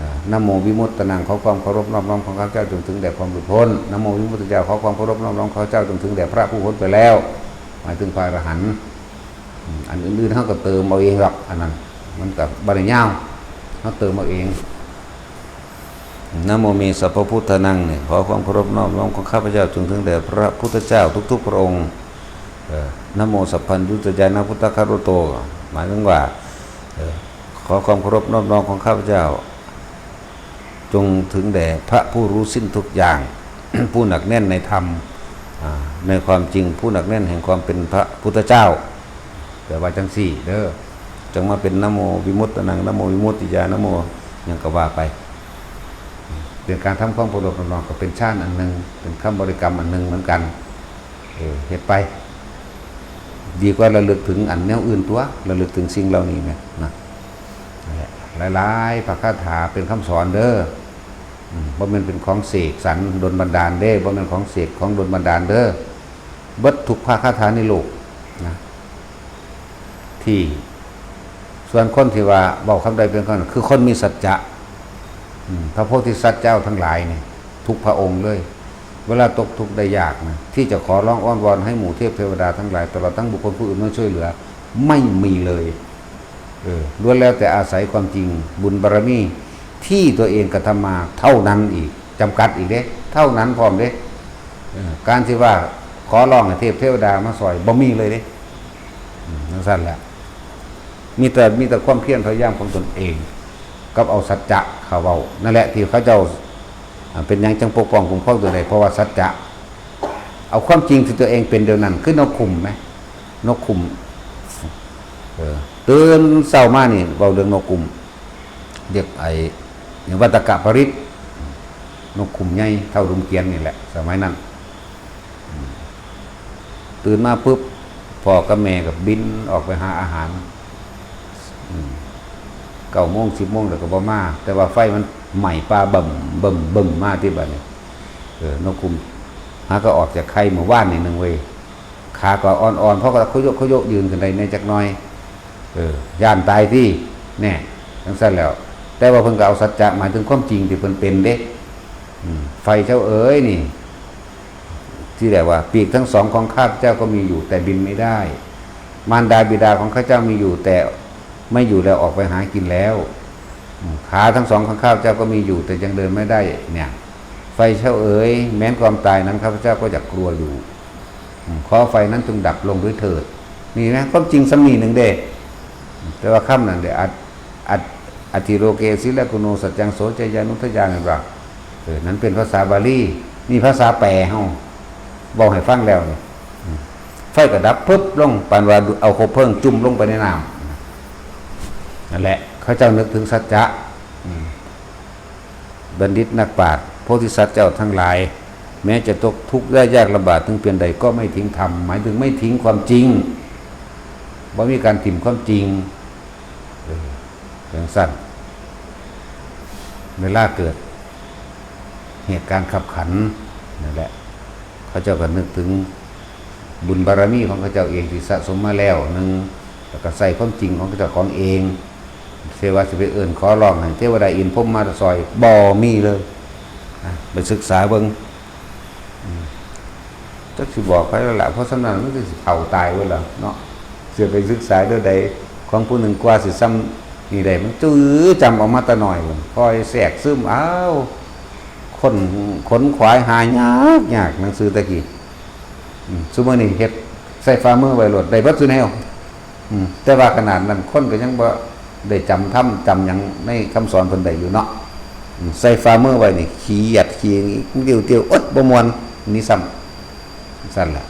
อ่า นะโมวิมุตตานัง ขอความเคารพนอบน้อมของข้าพเจ้าจงถึงแด่ความหลุดพ้น นะโมวิมุตติยา ขอความเคารพนอบน้อมของข้าพเจ้าจงถึงแด่พระผู้พ้นไปแล้ว หมายถึงพระอรหันต์ อืม อันอื่นๆเขาก็เติมเอาเองหรอก อันนั้นมันก็บ่ได้ยาว เขาเติมเอาเอง นะโมเมสัพพพุทธานังเนี่ย ขอความเคารพนอบน้อมของข้าพเจ้าจงถึงแด่พระพุทธเจ้าทุกๆพระองค์ เออ นะโมสัพพัญญุตยานะพุทธคารุโต หมายถึงว่า เออ ขอความเคารพนอบน้อมของข้าพเจ้า จงถึงแด่พระผู้รู้สิ้นทุกอย่าง ผู้หนักแน่นในธรรม อ่า ในความจริง ผู้หนักแน่นแห่งความเป็นพระพุทธเจ้า แปลว่าจังซี่เด้อ จังมาเป็นนะโมวิมุตตานัง นะโมวิมุตติยา นะโมหยังก็ว่าไป เป็นการทำความเคารพนอบน้อม ก็เป็นฌานอันหนึ่ง เป็นคำบริกรรมอันหนึ่งเหมือนกัน เออ เฮ็ดไป ดีกว่าระลึกถึงอันแนวอื่นตัว ระลึกถึงสิ่งเหล่านี้แหมนะ นั่นแหละ หลายๆพระคาถาเป็นคำสอนเด้อ อืม บ่แม่นเป็นของเสกสรรดลบันดาลเด้ บ่แม่นของเสกของดลบันดาลเด้อ เบิดทุกพระคาถาในโลกนะ ที่ ส่วนคนที่ว่าเว้าคำใดเป็นคำนั้น คือคนมีสัจจะ อืม พระโพธิสัตว์เจ้าทั้งหลายนี่ ทุกพระองค์เลย เวลาตกทุกข์ได้ยากนะ ที่จะขอร้องอ้อนวอนให้หมู่เทพเทวดาทั้งหลาย ตลอดทั้งบุคคลผู้อื่นมาช่วยเหลือ ไม่มีเลย เออ ล้วนแล้วแต่อาศัยความจริง บุญบารมีที่ตัวเองกระทำมาเท่านั้นอีก จำกัดอีกเด้ เท่านั้นพร้อมเด้ เออ การที่ว่าขอร้องให้เทพเทวดามาซอย บ่มีเลยเด้ อืม จังซั่นแหละ มีแต่ มีแต่ความเพียรพยายามของตนเอง กับเอาสัจจะเข้าเว้า นั่นแหละที่เขาเจ้า อ่า เป็นหยังจังปกป้องคุ้มครองตัวใด เพราะว่าสัจจะ เอาความจริงที่ตัวเองเป็นเดี๋ยวนั้น คือนกขุมไหม นกขุม เออ ตื่นเช้ามานี่เว้าเรื่องนกขุม เรียกไอ้หยัง วัตกะปริตร นกขุมใหญ่เท่าดุมเกียนนี่แหละ สมัยนั้น อืม ตื่นมาปุ๊บ พ่อกับแม่ก็บินออกไปหาอาหาร อืม เก้าโมง สิบโมงแล้วก็บ่มา แต่ว่าไฟมันไหม้ป่าบึ้มบึ้มบึ้มมาที่บัดนี้ เออ นกขุม หาก็ออกจากไข่เมื่อวานนี่หนึ่งเว้ย ขาก็อ่อนๆ เพราะก็ขยกขยกยืนขึ้นได้แน่จักหน่อย เออ ย่านตายที่ แน่ จังซั่นแล้ว แต่ว่าเพิ่นก็เอาสัจจะ หมายถึงความจริงที่เพิ่นเป็นเด้ อืม ไฟเจ้าเอ๋ยนี่ ที่เรียกว่า ปีกทั้งสองของข้าพเจ้าก็มีอยู่ แต่บินไม่ได้ มารดาบิดาของข้าเจ้ามีอยู่ แต่ไม่อยู่แล้ว ออกไปหากินแล้ว อืม ขาทั้งสองของข้าพเจ้าก็มีอยู่ แต่ยังเดินไม่ได้ เนี่ย ไฟเจ้าเอ๋ย แม้นความตายนั้นข้าพเจ้าก็อยากกลัวอยู่ อืม ขอไฟนั้นจงดับลงด้วยเถิด นี่นะ ความจริงสำนีหนึ่งเด้ แต่ว่าคำนั้นเด้ อัต อัต อัตถิโลเกสิลกุโนสัจจังโสจยานุทยา เห็นปะ เออ นั้นเป็นภาษาบาลี นี่ภาษาแปลเฮา เว้าให้ฟังแล้วนี่ อืม ไฟก็ดับปึ๊บลง ปานว่าเอาคบเพลิงจุ่มลงไปในน้ำ นั่นแหละ เขาเจ้านึกถึงสัจจะ อืม บัณฑิตนักปราชญ์ โพธิสัตว์เจ้าทั้งหลาย แม้จะตกทุกข์ได้ยากลำบากถึงเพียงใดก็ไม่ทิ้งธรรม หมายถึงไม่ทิ้งความจริง บ่มีการถิ่มความจริง เออ จังซั่น เวลาเกิดเหตุการณ์คับขัน นั่นแหละ เขาเจ้าก็นึกถึงบุญบารมีของเขาเจ้าเองที่สะสมมาแล้วหนึ่ง แล้วก็ใส่ความจริงของเขาเจ้าของเอง เทวาสิไปเอิ้นขอร้องให้เทวดาอินทร์พรหมมาซอย บ่มีเลย นะ ไปศึกษาเบิ่ง อืม จักสิบอกไผแล้วล่ะ เพราะส่ำนั้นมันสิเฒ่าตายเบิดแล้วเนาะ สิไปศึกษาเรื่องใด ของผู้หนึ่งกว่าสิส่ำนี่ได้ มันจื้อจำออกมาแต่น้อยพุ้น ค่อยแทรกซึม อ้าว คนขนขวายหายากยาก หนังสือแต่กี้ อืม ซุมื้อนี้เฮ็ดใส่ฝ่ามือไว้โลด ได้เบิดซุแนว อืม แต่ว่าขนาดนั้นคนก็ยังบ่ได้จำธรรมจำหยังในคำสอนเพิ่นได้อยู่เนาะ อืม ใส่ฝ่ามือไว้นี่ ขี้หยัดขี้เตี้ยวๆ อดบ่ม่วน นี่ซ้ำ ซั่นล่ะ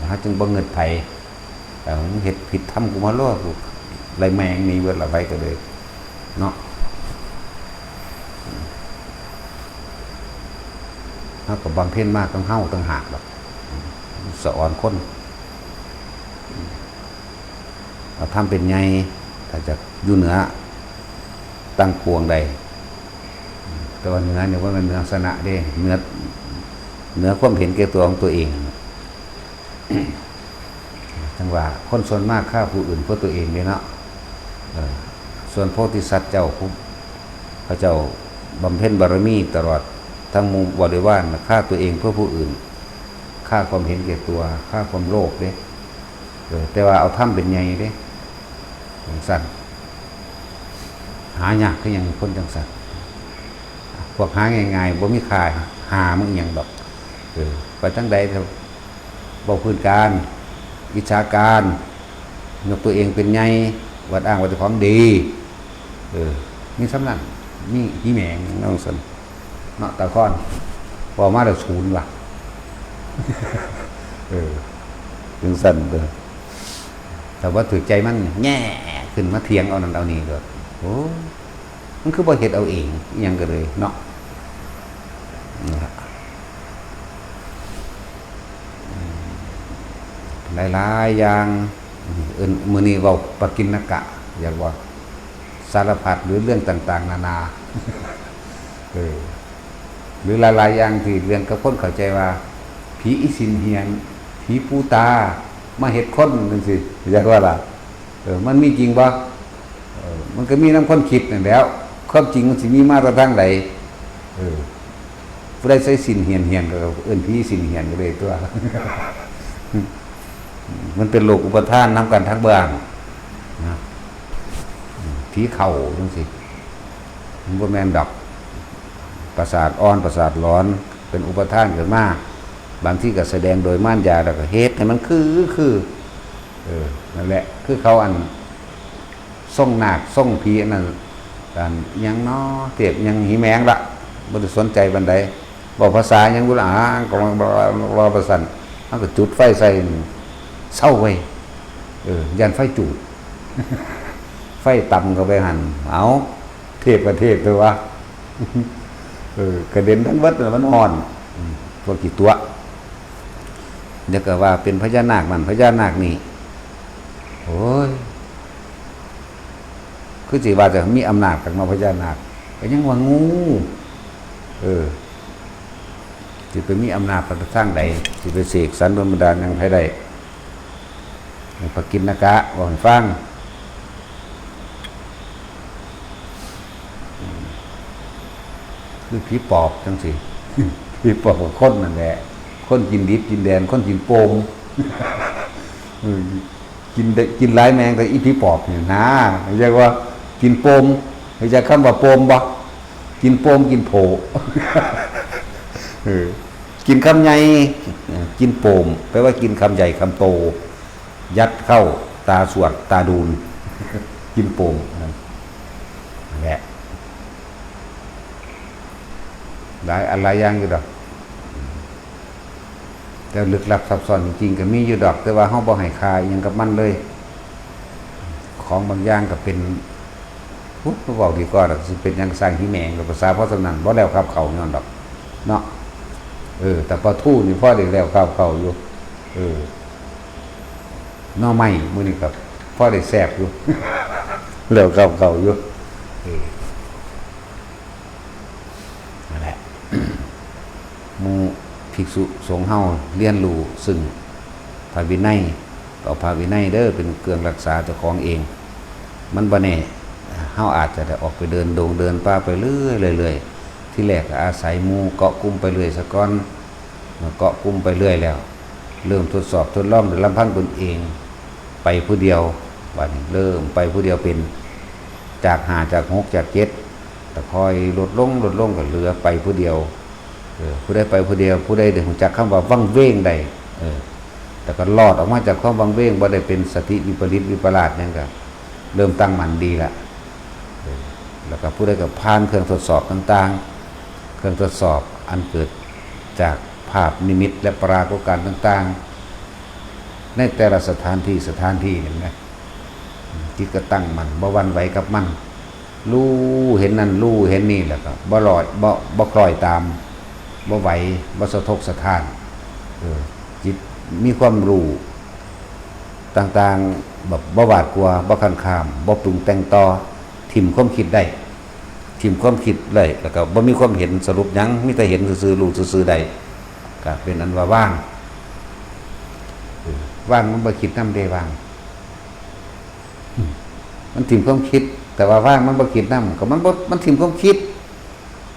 เฮาจึงบ่งึดไผ แต่มึงเฮ็ดผิดธรรมกูมาโลด กูไล่แม่งหนีเบิดละ ไผก็เลย เนาะ เฮาก็บำเพ็ญมาของเฮาต่างหากดอก สะออนคน เอาธรรมเป็นใหญ่ ถ้าจะอยู่เหนือตั้งปวงใด แต่ว่าเหนือเนี่ยว่ามันเหนือสนะเด้ เหนือ เหนือความเห็นแก่ตัวของตัวเอง จังว่าคนส่วนมากฆ่าผู้อื่นเพื่อตัวเองเนี่ยเนาะ เออ ส่วนโพธิสัตว์เจ้าผู้ พระเจ้าบำเพ็ญบารมีตลอดทั้งหมู่บริวารน่ะฆ่าตัวเองเพื่อผู้อื่น ฆ่าความเห็นแก่ตัว ฆ่าความโลภเด้ เออ แต่ว่าเอาธรรมเป็นใหญ่เด้ จังซั่น หายากคือหยังคนจังซั่น พวกหาง่ายๆ บ่มีค่าหามันอิหยังดอก เออ ไปทางใดก็เว้าพื้นการ อิจฉาการ ยกตัวเองเป็นใหญ่ อวดอ้างว่าเจ้าของดี เออ มีส่ำนั้น มีอีแหมงหยังจังซั่น เนาะ ตาคอน เว้ามาแล้วศูนย์ว่ะ เออ จังซั่นเด้อ แต่ว่าถือใจมันแง่ขึ้นมาเถียงเอานั่นเอานี่โลด โอ้ มันคือบ่เฮ็ดเอาเอง อิหยังก็เลยเนาะ นี่ล่ะ หลายๆ อย่าง เอิ้น มื้อนี้เว้าปกิณกะ อยากว่าสารพัด หรือเรื่องต่างๆ นานา เออ หรือหลายๆ อย่างที่เรื่องกับคนเข้าใจว่า ผีอีสินเหียน ผีปูตา มาเฮ็ดคนจังซี่ อยากว่าล่ะ เออ มันมีจริงบ่ เออ มันก็มีนำคนคิดนั่นแหล้ว ความจริงมันสิมีมาแต่ทางใด เออ ผู้ใดใส่สินเหียนๆ ก็เอิ้นผีสินเหียนก็เลยตัว มันเป็นโลกอุปาทานนำกันทั้งเบื้องนะ ผีเข้าจังซี่ มันบ่แม่นดอก ประสาทอ่อน ประสาทหลอน เป็นอุปาทานขึ้นมา บางทีก็แสดงโดยมารยา แล้วก็เฮ็ดให้มันคือ คือ เออ นั่นแหละ คือเขาอัน ทรงนาคทรงผีอันนั้น อันหยังน้อ เทพหยัง หิแหมงละ บ่ได้สนใจปานใด เว้าภาษาหยังบ่ละ อ่า ก็ว่า ว่า ว่าประสัน มันก็จุดไฟใส่ เซาเว้ย เออ ย่านไฟจูด ไฟต่ำเข้าไปหั่น เอา เทพก็เทพตัววะ เออ กระเด็นทั้งเบิดน่ะ มันฮ้อน อืม พวกขี้ตั๋ว เดี๋ยวก็ว่าเป็นพญานาคนั่น พญานาคนี่ โอ้ย คือสิว่าจะมีอำนาจกันมาพญานาค ก็ยังว่างู เออ สิไปมีอำนาจไปทางใด สิไปเสกสรรบันดาลหยังไผได้ ให้ปกิณกะว่าให้ฟัง คือผีปอบจังซี่ ผีปอบกับคนนั่นแหละ คนกินดิบกินแดน คนกินโปม เออ กินได้ กินหลายแมงแต่อีผีปอบนี่นะ เรียกว่ากินโปม รู้จักคำว่าโปมบ่ กินโปมกินโผ เออ กินคำใหญ่ เออ กินโปม แปลว่ากินคำใหญ่คำโต ยัดเข้าตาสวดตาดูน กินโปม นั่นแหละ หลายอันหลายอย่างอยู่ดอก แต่ลึกลับซับซ้อนจริงๆ ก็มีอยู่ดอก แต่ว่าเฮาบ่ให้ค่าอิหยังกับมันเลย ของบางอย่างก็เป็น พุ๊บ เว้าดีกว่าดอก สิเป็นหยังสร้างหิแหมงกับภาษา เพราะฉะนั้นบ่แล้วคาบเค้าย้อนดอก เนาะ เออ แต่ปลาทูนี่พอได้แล้วคาบเค้าอยู่ เออ หน่อไม้มื้อนี้ก็พอได้แซ่บอยู่ แล้วคาบเค้าอยู่ เออ นั่นแหละ หมู่ภิกษุสงฆ์เฮาเรียนรู้ซึ่งพระวินัย ก็เอาพระวินัยเด้อเป็นเครื่องรักษาเจ้าของเอง มันบ่แน่ เฮาอาจจะได้ออกไปเดินดงเดินป่าไปเรื่อยๆ เรื่อยๆ ที่แรกก็อาศัยหมู่เกาะกลุ่มไปเรื่อยซะก่อน เมื่อเกาะกลุ่มไปเรื่อยแล้ว เริ่มทดสอบทดลองโดยลำพังตนเอง ไปผู้เดียว บัดนี้เริ่มไปผู้เดียวเป็น จากห้า จากหก จากเจ็ด แต่ค่อยลดลง ลดลงก็เหลือไปผู้เดียว เออ ผู้ใดไปผู้เดียว ผู้ใดได้รู้จักคำว่าวังเวงได้ เออ แต่ก็รอดออกมาจากความวังเวง บ่ได้เป็นสติวิปริตวิปลาสหยัง ก็เริ่มตั้งมั่นดีละ เออ แล้วก็ผู้ใดก็ผ่านเครื่องทดสอบต่างๆ เครื่องทดสอบอันเกิดจากภาพนิมิตและปรากฏการณ์ต่างๆ ในแต่ละสถานที่ สถานที่นี่นะ จิตก็ตั้งมั่น บ่หวั่นไหวกับมัน รู้เห็นนั่น รู้เห็นนี่ แล้วก็บ่ลอย บ่ บ่คล้อยตาม บ่ไหว บ่สะทกสะท้าน เออ จิตมีความรู้ต่างๆ แบบบ่หวาดกลัว บ่คันคาม บ่ปรุงแต่งต่อ ถิ่มความคิดได้ ถิ่มความคิดได้ แล้วก็บ่มีความเห็นสรุปหยัง มีแต่เห็นซื่อๆ รู้ซื่อๆ ได้ ก็เป็นอันว่าวาง เออ วางมันบ่คิดนำเด้ วาง อืม มันถิ่มความคิด แต่ว่าวางมันบ่คิดนำ ก็มันบ่ มันถิ่มความคิด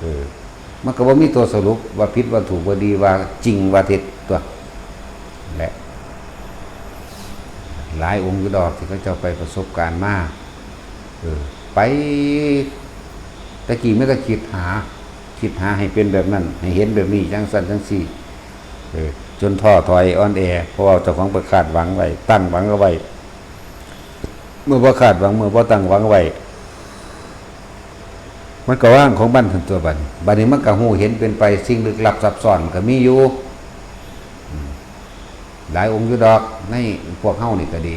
เออ มันก็บ่มีตัวสรุปว่าผิดว่าถูกว่าดีว่าจริงว่าเท็จตัว และ หลายองค์อยู่ดอกที่เขาเจ้าไปประสบการณ์มา เออ ไป แต่กี้มันก็คิดหา คิดหาให้เป็นแบบนั้น ให้เห็นแบบนี้ จั่งซั้นจั่งซี้ เออ จนท้อถอยอ่อนแอ เพราะว่าเจ้าของไปคาดหวังไว้ ตั้งหวังเอาไว้ เมื่อบ่คาดหวัง เมื่อบ่ตั้งหวังไว้ มันก็ว่างของมันซั่นตัวบัดนี้ บัดนี้มันก็ฮู้เห็นเป็นไป สิ่งลึกลับซับซ้อนมันก็มีอยู่ อืม หลายองค์อยู่ดอก ในพวกเฮานี่ก็ดี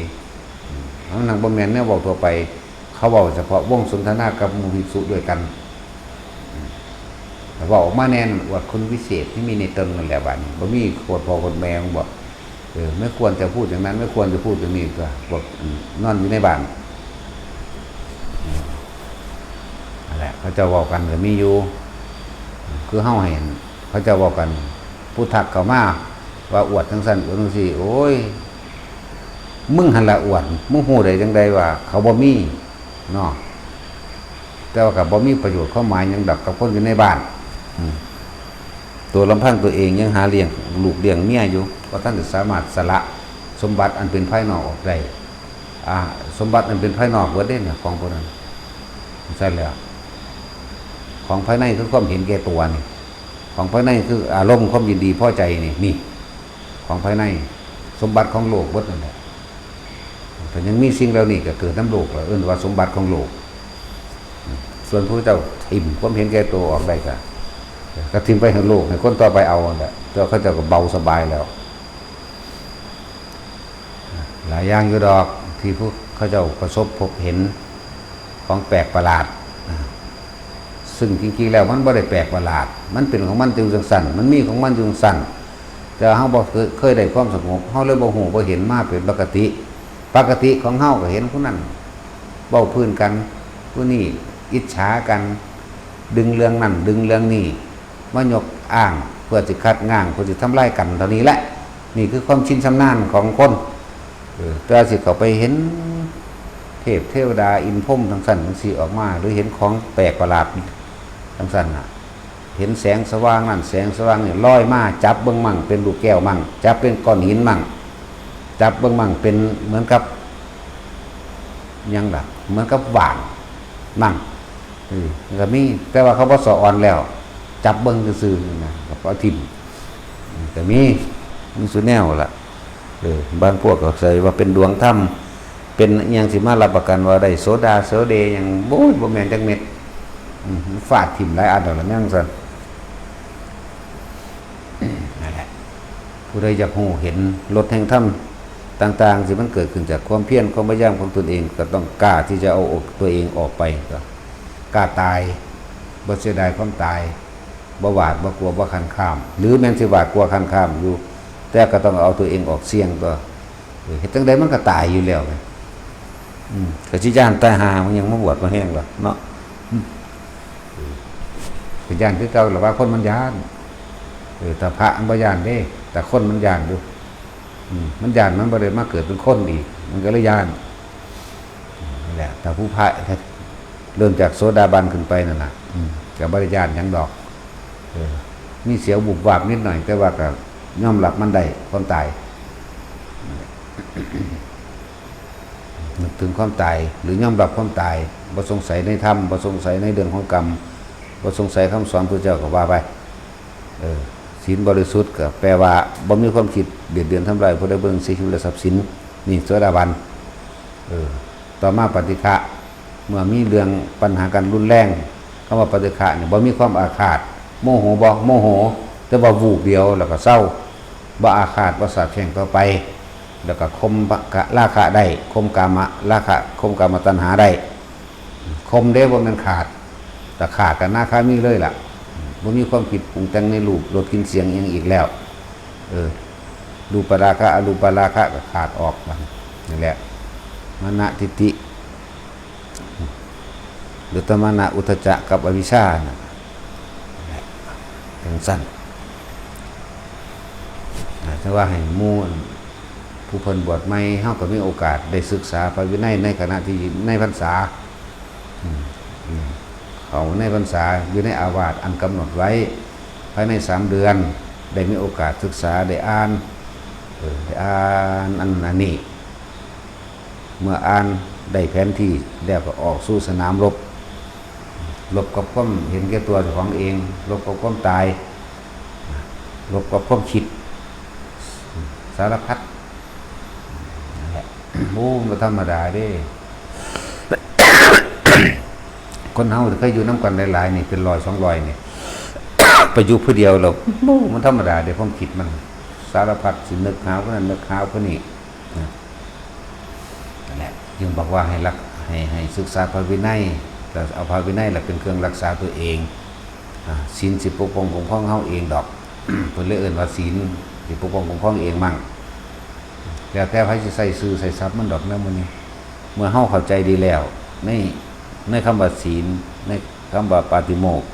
อืม อันนั้นบ่แม่นแนวเว้าทั่วไป เขาเว้าเฉพาะวงสนทนากับหมู่ภิกษุด้วยกัน อืม แต่เว้าออกมาแน่นอน อวดคุณวิเศษที่มีในตนนั่นแหละบัดนี้ บ่มีโคตรพ่อโคตรแม่ของบ่ เออ ไม่ควรจะพูดอย่างนั้น ไม่ควรจะพูดอย่างนี้ ก็บอก อืม นอนอยู่ในบ้าน อืม นั่นแหละ เขาเจ้าเว้ากันก็มีอยู่ คือเฮาเห็น เขาเจ้าเว้ากัน ผู้ทักเข้ามา ว่าอวดจั่งซั้น อวดจั่งซี้ โอ้ย มึงหั่นละอวด มึงฮู้ได้จั่งใดว่าเขาบ่มี เนาะ แต่ว่าก็บ่มีประโยชน์ความหมายหยังดอกกับคนอยู่ในบ้าน อืม ตัวลำพังตัวเองยังหาเลี้ยงลูกเลี้ยงเมียอยู่ บ่ทันได้สามารถสละสมบัติอันเป็นภายนอกออกได้ อ่า สมบัติอันเป็นภายนอกเบิดเด้เนี่ย ของพวกนั้น ใช่แล้ว ของภายในคือความเห็นแก่ตัวนี่ ของภายในคืออารมณ์ความยินดีพอใจนี่ นี่ ของภายใน สมบัติของโลกเบิดนั่นแหละ แต่ยังมีสิ่งเหล่านี้ก็เกิดนำโลก แล้วเอิ้นว่าสมบัติของโลก ส่วนพระเจ้าถิ่มความเห็นแก่ตัวออกได้ก็ ก็ถิ่มไปให้โลก ให้คนต่อไปเอานั่นแหละ แต่เขาเจ้าก็เบาสบายแล้ว หลายอย่างอยู่ดอกที่พวกเขาเจ้าประสบพบเห็นของแปลกประหลาด ซึ่งจริงๆแล้วมันบ่ได้แปลกประหลาด มันเป็นของมันอยู่จั่งซั้น มันมีของมันอยู่จั่งซั้น แต่เฮาบ่เคย เคยได้ความสงบ เฮาเลยบ่ฮู้บ่เห็นมาเป็นปกติ ปกติของเฮาก็เห็นผู้นั้นเว้าพื้นกัน ผู้นี้อิจฉากัน ดึงเรื่องนั้นดึงเรื่องนี้ มายกอ้างเพื่อสิคัดง้าง เพื่อสิทำลายกันเท่านี้แหละ นี่คือความชินชำนาญของคน เออ แต่ว่าสิเข้าไปเห็นเทพเทวดาอินทร์พรหมจั่งซั้นจั่งซี้ออกมา หรือเห็นของแปลกประหลาดจั่งซั้นน่ะ เห็นแสงสว่างนั่นแสงสว่างนี่ลอยมา จับเบิ่งมั่งเป็นลูกแก้วมั่ง จับเป็นก้อนหินมั่ง จับเบิ่งมั่งเป็นเหมือนกับ หยังล่ะ เหมือนกับว่างมั่ง เออ ก็มี แต่ว่าเขาบ่สะออนแล้ว จับเบิ่งซื่อๆนี่นะ ก็เอาถิ่ม ก็มี มีซุแนวล่ะ เออ บางพวกก็ใส่ว่าเป็นดวงธรรม เป็นอิหยังสิมารับประกันว่าได้โสดาโสเดหยัง โอ้ย บ่แม่นจักเม็ด อืม ฟาดถิ่มหลายอันแล้วล่ะ แม่นจั่งซั้น นั่นแหละ ผู้ใดอยากฮู้เห็นรสแห่งธรรมต่างๆ ที่มันเกิดขึ้นจากความเพียร ความพยายามของตนเอง ก็ต้องกล้าที่จะเอาอกตัวเองออกไป ก็กล้าตาย บ่เสียดายความตาย บ่หวาด บ่กลัว บ่คร้านคร้าน หรือแม้นสิหวาดกลัวคร้านคร้านอยู่ แต่ก็ต้องเอาตัวเองออกเสี่ยงตัว เออ เฮ็ดจั่งใดมันก็ตายอยู่แล้วไง อืม ก็สิย้านตายห่า มันยังมาบวชมาแฮงล่ะเนาะ อืม เออ ก็ย้านคือเก่าล่ะ ว่าคนมันย้าน เออ แต่พระมันบ่ย้านเด้ แต่คนมันย้านอยู่ อืม มันย้าน มันบ่ได้มาเกิดเป็นคนอีก มันก็เลยย้าน นั่นแหละ แต่ผู้พระ เริ่มจากโสดาบันขึ้นไปนั่นน่ะ อืม ก็บ่ได้ย้านหยังดอก เออ มีเสียวบุบวาบนิดหน่อย แต่ว่าก็ยอมรับมันได้ ความตาย นึกถึงความตาย หรือยอมรับความตาย บ่สงสัยในธรรม บ่สงสัยในเรื่องของกรรม บ่สงสัยคำสอนพระเจ้าก็ว่าไป เออ ศีลบริสุทธิ์ก็แปลว่าบ่มีความคิดเบียดเบียนทำลายผู้ใดเบิ่งเสียชีวิตและทรัพย์สิน นี่โสดาบัน เออ ต่อมาปฏิฆะ เมื่อมีเรื่องปัญหากันรุนแรง คำว่าปฏิฆะเนี่ยบ่มีความอาฆาต โมโหบ่ โมโห แต่ว่าวูบเดียวแล้วก็เซา บ่อาฆาต บ่สาปแช่งต่อไป แล้วก็ข่มราคะได้ ข่มกามราคะ ข่มกามตัณหาได้ ข่มเด้ บ่แม่นขาด แต่ขาดกันนาคามีเลยล่ะ บ่มีความคิดปรุงแต่งในรูป รส กลิ่น เสียงอิหยังอีกแล้ว เออ รูปราคะ อรูปราคะก็ขาดออก นั่นแหละ มานะทิฏฐิ หรือตมานะอุทธัจจะกับอวิชชานะจังซั่นนะแต่ว่าให้หมู่ผู้เพิ่นบวชใหม่เฮาก็มีโอกาสได้ศึกษาพระวินัยในขณะที่ในพรรษา อืมอืมเขาในพรรษาอยู่ในอาวาสอันกำหนดไว้ ภายในสามเดือน ได้มีโอกาสศึกษาได้อ่านเออได้อ่านอันนั้นอันนี้ เมื่ออ่านได้แผนที่แล้วก็ออกสู่สนามรบ รบกับความเห็นแก่ตัวเจ้าของเอง รบกับความตาย รบกับความคิด สารพัดนั่นแหละโอ้มันบ่ธรรมดาเด้ คนเฮาเคยอยู่นำกันหลายๆนี่เป็นร้อยสองร้อยนี่ ไปอยู่ผู้เดียวแล้วโอ้มันธรรมดาเด้ความคิดมัน สารพัดสินึกหาผู้นั้นนึกหาผู้นี้นะนั่นแหละจึงบอกว่าให้รักให้ให้ศึกษาพระวินัยแล้วเอาพระวินัยแหละเป็นเครื่องรักษาตัวเอง อ่าศีลสิปกป้องคุ้มครองเฮาเองดอก เพิ่นเลยเอิ้นว่าศีลสิปกป้องคุ้มครองเองมั่ง แล้วแต่ไผสิใส่ชื่อใส่ศัพท์มันดอกแนวมื้อนี้ เมื่อเฮาเข้าใจดีแล้ว ในในคำว่าศีล ในคำว่าปาติโมกข์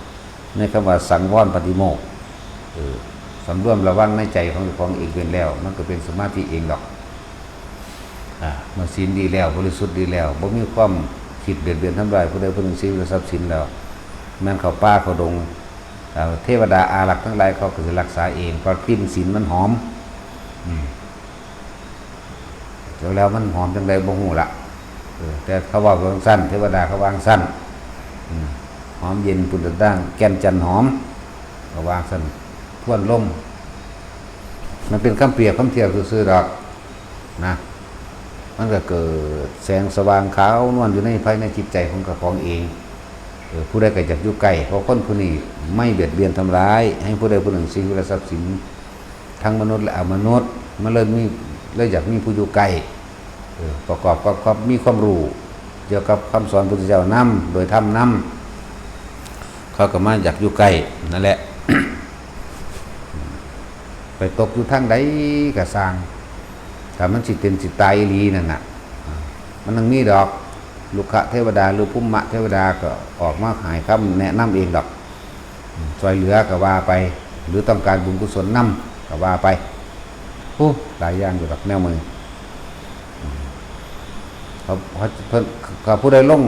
ในคำว่าสังวรปาติโมกข์ เออ สำรวมระวังในใจของเจ้าของเองเป็นแล้ว มันก็เป็นสมาธิเองดอก อ่าเมื่อศีลดีแล้ว บริสุทธิ์ดีแล้ว บ่มีความคิดเบียดเบียนทำร้ายผู้ใดผู้หนึ่ง ชีวิตและทรัพย์สินแล้ว แม่นเข้าป่าเข้าดง อ่าเทวดาอารักษ์ทั้งหลายเขาก็สิรักษาเอง เพราะกลิ่นศีลมันหอม อืม แล้วมันหอมจังใดบ่ฮู้ละ เออ แต่เขาว่าจังซั่น เทวดาเขาว่าจังซั่น อืม หอมเย็นปุนตะด่าง แก่นจันทร์หอม เขาว่าจังซั่น ทวนลม มันเป็นคำเปรียบคำเทียบซื่อๆดอก นะ มันก็เกิดแสงสว่างขาวนวลอยู่ในภายในจิตใจของเจ้าของเอง เออ ผู้ใดก็อยากอยู่ใกล้ เพราะคนผู้นี้ไม่เบียดเบียนทำร้าย ให้ผู้ใดผู้หนึ่ง ชีวิตและทรัพย์สิน ทั้งมนุษย์และอมนุษย์ มันเลยมี เลยอยากมีผู้อยู่ใกล้ เออ ประกอบกับความมีความรู้ เกี่ยวกับคำสอนพุทธเจ้านำ โดยธรรมนำ เขาก็มาอยากอยู่ใกล้ นั่นแหละ ไปตกอยู่ทางใดก็ซ่าง ถ้ามันสิเป็นสิตายอีหลีนั่นน่ะ มันต้องมีดอก รุกขเทวดาหรือภูมิเทวดาก็ออกมาให้คำแนะนำเองดอก ช่วยเหลือก็ว่าไป หรือต้องการบุญกุศลนำก็ว่าไป โอ้ หลายอย่างอยู่ดอกแนวมื้อนี้ เขาเขาเพิ่น เขาผู้ใดลง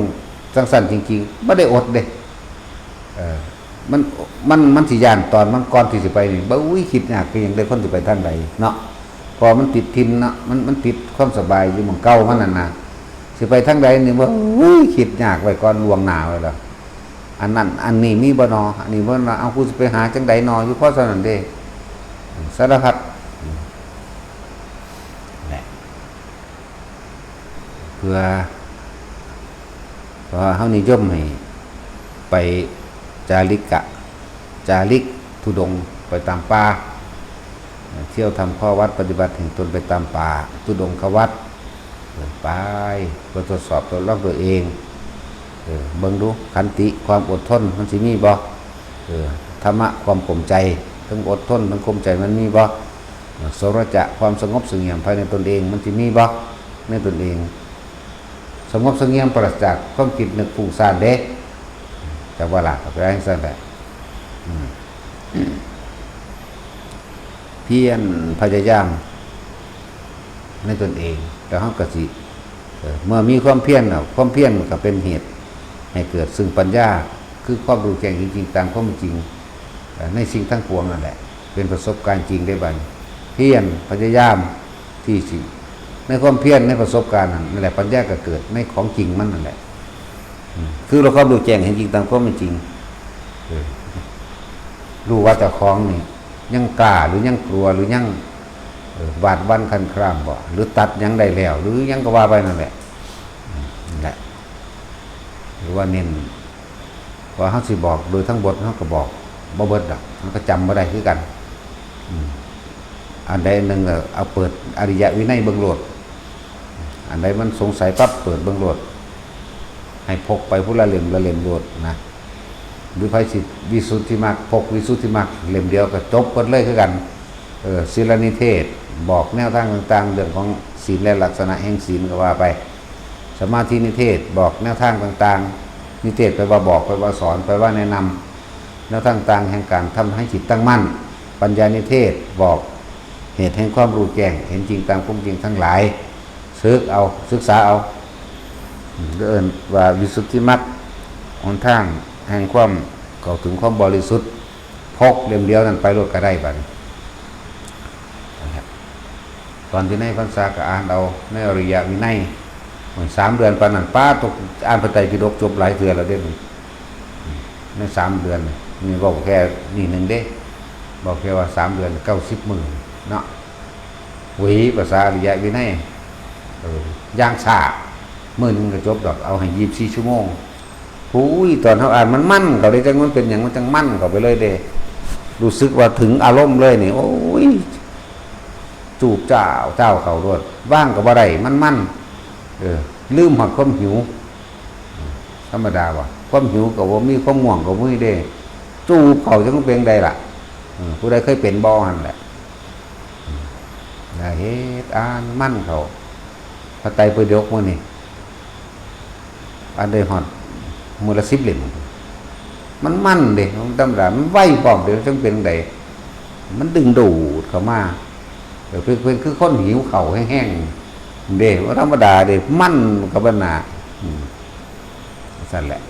จังซั่นจริงๆ บ่ได้อดเด้ เออ มัน มัน มันสิย้านตอนมันก่อนที่สิไปนี่ บ่ อุ้ย คิดยากคือหยังเด้ คนสิไปทางใดเนาะ เพราะมันติดถิ่นเนาะ มัน มันติดความสบายอยู่หม่องเก่ามันนั่นน่ะ สิไปทางใดนี่ บ่ อุ้ย คิดยากไว้ก่อนล่วงหน้าไว้แล้ว อันนั้น อันนี้มีบ่นอ อันนี้บ่นอ เอา กูสิไปหาจังใดนอ อยู่พอเท่านั้นเด้ สารพัด แหละ เพื่อ เพราะว่าเฮานิยมให้ไปจาริกะ จาริกธุดงค์ไปตามป่า เที่ยวทำข้อวัดปฏิบัติแห่งตนไปตามป่า ธุดงควัตร เออ ไป เพื่อทดสอบทดลองตัวเอง เออ เบิ่งดู ขันติ ความอดทน มันสิมีบ่ เออ ธรรมะ ความข่มใจ ทั้งอดทน ทั้งข่มใจ มันมีบ่ เออ โสรจะ ความสงบเสงี่ยมภายในตนเอง มันสิมีบ่ ในตนเอง สงบเสงี่ยม ปราศจากความคิดนึกฟุ้งซ่านเด้ จักว่าล่ะ ก็ไปว่าจั่งซั่นแหละ อืม เพียรพยายามในตนเอง แล้วเฮาก็สิ เอ่อ เมื่อมีความเพียรแล้ว ความเพียรมันก็เป็นเหตุให้เกิดซึ่งปัญญา คือความรู้แจ้งจริงๆ ตามความเป็นจริง เอ่อ ในสิ่งทั้งปวงนั่นแหละ เป็นประสบการณ์จริงได้บัดนี้ เพียรพยายามที่สิ ในความเพียร ในประสบการณ์นั่น นั่นแหละ ปัญญาก็เกิดในของจริงมันนั่นแหละ อืม คือเราความรู้แจ้งเห็นจริงตามความเป็นจริง เออ รู้ว่าเจ้าของนี่ ยังกล้าหรือยังกลัวหรือยัง เออ หวาดหวั่นคลานคลามบ่ หรือตัดหยังได้แล้ว หรือหยังก็ว่าไปนั่นแหละ อืม นั่นแหละ หรือว่าเน้น ว่าเฮาสิบอกโดยทั้งบท เฮาก็บอกบ่เบิดดอก เฮาก็จำบ่ได้คือกัน อืม อันใดอันหนึ่งก็เอาเปิดอริยวินัยเบิ่งโลด อันใดมันสงสัยปั๊บเปิดเบิ่งโลด ให้พกไปผู้ละเล่มละเล่มโลดนะ หรือไผสิวิสุทธิมรรค พกวิสุทธิมรรคเล่มเดียวก็จบเบิดเลยคือกัน เออ ศีลนิเทศ บอกแนวทางต่างๆ เรื่องของศีลและลักษณะแห่งศีลก็ว่าไป สมาธินิเทศ บอกแนวทางต่าง นิเทศแปลว่าบอก แปลว่าสอน แปลว่าแนะนำแนวทางต่างแห่งการทำให้จิตตั้งมั่น ปัญญานิเทศบอกเหตุแห่งความรู้แจ้ง เห็นจริงตามความจริงทั้งหลาย ศึกเอา ศึกษาเอา เอิ้นว่าวิสุทธิมรรค หนทางแห่งความเข้าถึงความบริสุทธิ์ พกเล่มเดียวนั้นไปโลดก็ได้บัดนี้ นะครับ ตอนที่ในพรรษาก็อ่านเอาในอริยวินัย มันสามเดือนปานนั้น ป๊าด ตก อ่านพระไตรปิฎกจบหลายเทื่อแล้วเด้ ในสามเดือนนี่ นี่บอกแค่นี่หนึ่งเด้ บอกแค่ว่าสามเดือนเก้าสิบมื้อเนาะ หวีภาษาอริยวินัย เออ อย่างช้า มื้อหนึ่งก็จบดอก เอาให้ยี่สิบสี่ชั่วโมง ผู้ย ตอนเขาอ่านมันมันเขาได้จัง มันเป็นอย่างมันจังมันเขาไปเลยเด้ รู้สึกว่าถึงอารมณ์เลยนี่ โอ้ย จูบเจ้า เจ้าเขาโลด ว่างก็บ่ได้ มันมัน เออ ลืมฮอดความหิว ธรรมดาว่ะ ความหิวก็บ่มี ความง่วงก็บ่มีเด้ จูบเขาจังเป็นได้ล่ะ เออ ผู้ใดเคยเป็นบ่หั่นแหละ อืม อย่าเฮ็ด อ่านมันเขา พระไตรปิฎกมื้อนี้ อ่านได้ฮอดมื้อละสิบเล่ม มันมันเด้ มันธรรมดา มันไวพร้อมเด้ จังเป็นได มันดึงดูดเข้ามา เออ เพิ่น เพิ่นคือคนหิวข้าวแฮงๆ เด้ บ่ธรรมดาเด้ มันกับมันน่ะ อืม ซั่นแหละ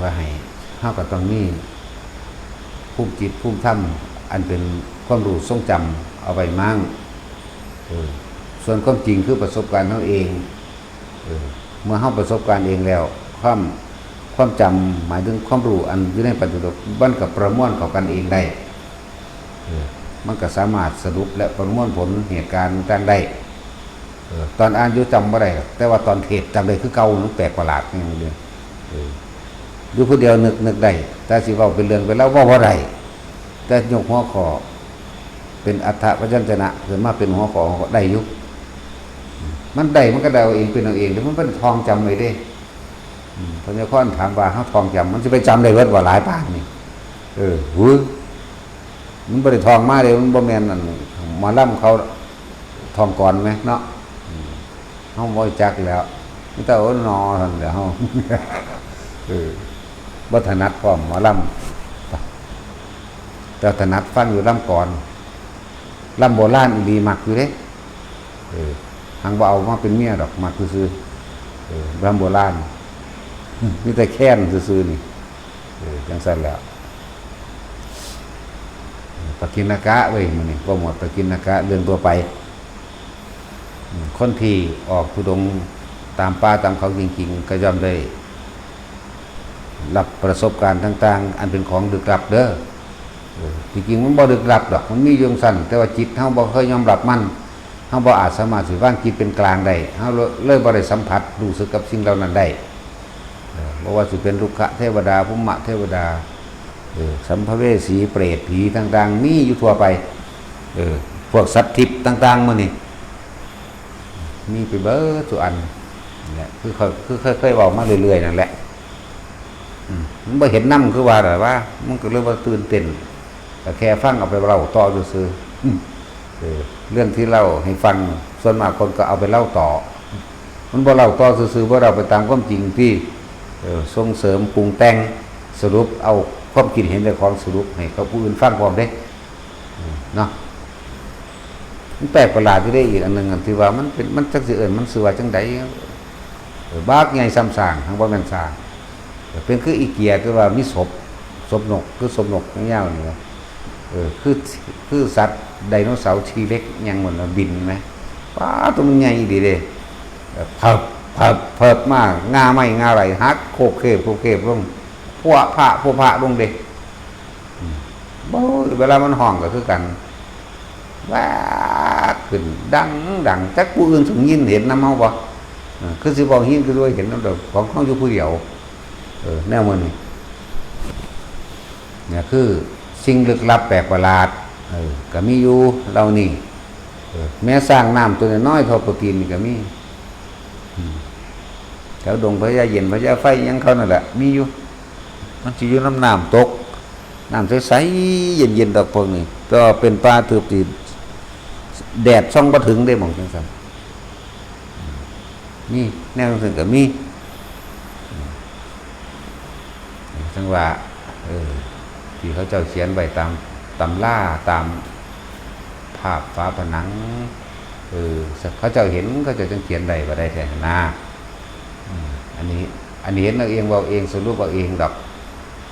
ว่าให้ เฮาก็ต้องมี ภูมิจิต ภูมิธรรม อันเป็นความรู้ทรงจำ เอาไว้มั่ง เออ ส่วนความจริงคือประสบการณ์เฮาเอง เออ เมื่อเฮาประสบการณ์เองแล้ว ความ ความจำ หมายถึงความรู้อันอยู่ในปัจจุบัน มันก็ประมวลเข้ากันเองได้ เออ มันก็สามารถสรุปและประมวลผลเหตุการณ์ต่างๆได้ เออ ตอนอ่านอยู่จำบ่ได้ แต่ว่าตอนเทศน์จำได้คือเก่า มันแปลกประหลาดอย่างเดียว เออ อยู่ผู้เดียวนึก นึกได้ แต่สิเว้าเป็นเรื่องเป็นราวเว้าบ่ได้ แต่ยกหัวข้อ เป็นอัฏฐพยัญชนะขึ้นมาเป็นหัวข้อก็ได้อยู่ มันได้ มันก็ได้เอาเองเป็นเอาเอง แต่มันเป็นท่องจำไว้เด้ อืม พญาคอนถามว่า "เฮาท่องจำ มันสิไปจำได้เบิดบ่หลายปานนี่?" เออ หึ มันบ่ได้ท่องมาเด้ มันบ่แม่นอันหมอลำเขาท่องกลอนแหมเนาะ อืม เฮาบ่รู้จักแล้ว มีแต่โอ้นอเท่านั้นแหละเฮา เออ บ่ถนัดพร้อมหมอลำ แต่ถนัดฟังอยู่ลำกลอน ลำโบราณอีหลีมักอยู่เด้ เออ หังบ่เอามาเป็นเมียดอก มักซื่อๆ เออ ลำโบราณ มีแต่แคนซื่อๆนี่ เออ จังซั่นแหล้ว ปกิณณกะเว้ย มื้อนี้โปรโมทปกิณณกะ เรื่องทั่วไป อืม คนที่ออกธุดงค์ตามป่าตามเขาจริงๆ ก็ย่อมได้รับประสบการณ์ต่างๆ อันเป็นของลึกลับเด้อ เออ ที่จริงมันบ่ลึกลับดอก มันมีอยู่จั่งซั้น แต่ว่าจิตเฮาบ่เคยยอมรับมัน เฮาบ่อาจสามารถสิวางจิตเป็นกลางได้ เฮาเลยบ่ได้สัมผัสรู้สึกกับสิ่งเหล่านั้นได้ เออ บ่ว่าสิเป็นรุกขเทวดา ภูมิเทวดา เออ สัมภเวสี เปรต ผีต่างๆ มีอยู่ทั่วไป เออ พวกสัตว์ทิพย์ต่างๆ มื้อนี้ มีไปเบิดซุอัน เนี่ย คือเคย คือเคย เคยเว้ามาเรื่อยๆ นั่นแหละ อืม มันบ่เห็นนำคือว่าล่ะว่า มันก็เลยบ่ตื่นเต้น ก็แค่ฟังเอาไปเล่าต่อซื่อๆ อืม เออ เรื่องที่เล่าให้ฟัง ส่วนมากคนก็เอาไปเล่าต่อ มันบ่เล่าต่อซื่อๆ บ่เล่าไปตามความจริงที่ เออ ส่งเสริมปรุงแต่ง สรุปเอาความคิดเห็นเจ้าของสรุปให้เขาผู้อื่นฟังพร้อมเด้ อืม เนาะ มันแปลกประหลาดอยู่เด้ อีกอันหนึ่งอันที่ว่ามันเป็น มันจักสิเอิ้นมันชื่อว่าจั่งใด เออ บักใหญ่ส่ำช้าง หังบ่แม่นช้าง เออ เป็นคืออีเกีย คือว่ามีศพ ศพนก คือศพนกยาวๆ นี่นะ เออ คือ คือสัตว์ไดโนเสาร์ ทีเร็กซ์ หยังหมดนะ บินไหม ป๊าด ตัวมันใหญ่อีหลีเด้ เออ เพิบ เพิบ เพิบมา งาไม้งาไหลหัก โคบเคบ โคบเคบลง พั่วพะ พั่วพะลงเด้ อืม โอ้ย เวลามันฮ้องก็คือกัน ว้า ขึ้นดังดัง จักผู้อื่นสิยินเห็นนำเฮาบ่ เออ คือสิบ่ยิน คือสิบ่เห็นนำดอก ของเฮาอยู่ผู้เดียว เออ แนวมื้อนี้ เนี่ยคือสิ่งลึกลับแปลกประหลาด เออ ก็มีอยู่เหล่านี้ เออ แม่สร้างน้ำตัวน้อยๆ เท่าปะตีนนี่ก็มี อืม แถวดงพญาเย็น พญาไฟหยังเขานั่นแหละ มีอยู่ มันสิอยู่นำน้ำตก น้ำใสๆ เย็นๆ ดอกพวกนี้ แต่ว่าเป็นป่าทึบที่แดดส่องบ่ถึงเด้ หม่องจั่งซั้น มีแนวจังซั่นก็มี จั่งว่า เออ ที่เขาเจ้าเขียนไว้ตามตำรา ตามภาพฝาผนัง เออ เขาเจ้าเห็น เขาเจ้าจั่งเขียนได้ ว่าได้แท้นะ อืม อันนี้ อันนี้เห็นเอาเอง เว้าเอง สรุปเอาเองดอก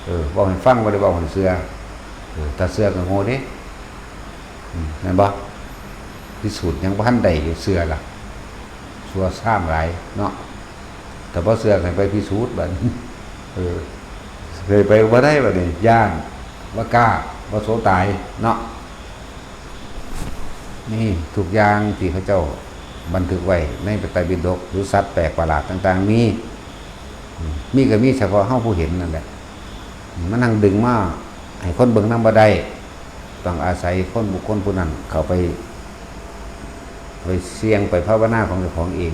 เออ เว้าให้ฟัง บ่ได้เว้าให้เชื่อ เออ ถ้าเชื่อก็โง่เด้ อืม แม่นบ่ พิสูจน์หยังบ่ทันได้อยู่ เชื่อล่ะ ชั่วซ้ำหลายเนาะ แต่บ่เชื่อให้ไปพิสูจน์บัดนี้ เออ เคยไปบ่ได้บัดนี้ ย้าน บ่กล้า บ่โสตายเนาะ นี่ทุกอย่างที่เขาเจ้าบันทึกไว้ในพระไตรปิฎก หรือสัตว์แปลกประหลาดต่างๆ มี อืม มีก็มีเฉพาะเฮาผู้เห็นนั่นแหละ มันนั่งดึงมาให้คนเบิ่งนำบ่ได้ ต้องอาศัยคนบุคคลผู้นั้นเข้าไป ไปเสี่ยงไปภาวนาของเจ้าของเอง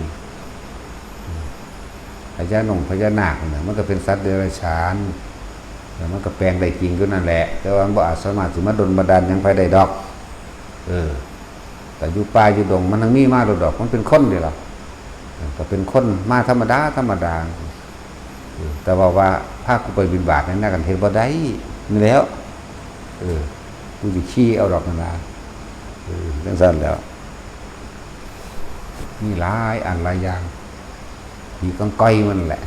พญาหนงพญานาคเนี่ย มันก็เป็นสัตว์เดรัจฉาน แล้วมันก็แปลงได้จริงอยู่นั่นแหละ แต่ว่ามันบ่อาจสามารถสิมาดลบันดาลหยังไผได้ดอก เออ แต่อยู่ป่าอยู่ดงมันทั้งมีมาโลดดอก มันเป็นคนเด้ล่ะ เออ ก็เป็นคนมาธรรมดาธรรมดา เออ แต่ว่า ว่าพากูไปบิณฑบาตเนี่ยนะ กันเฮ็ดบ่ได้ นี่แหล้ว เออ กูสิขี่เอาดอกนั่นนะ เออ จั่งซั่นแหล้ว มีหลายอันหลายอย่าง มีก้องก้อยมันแหละ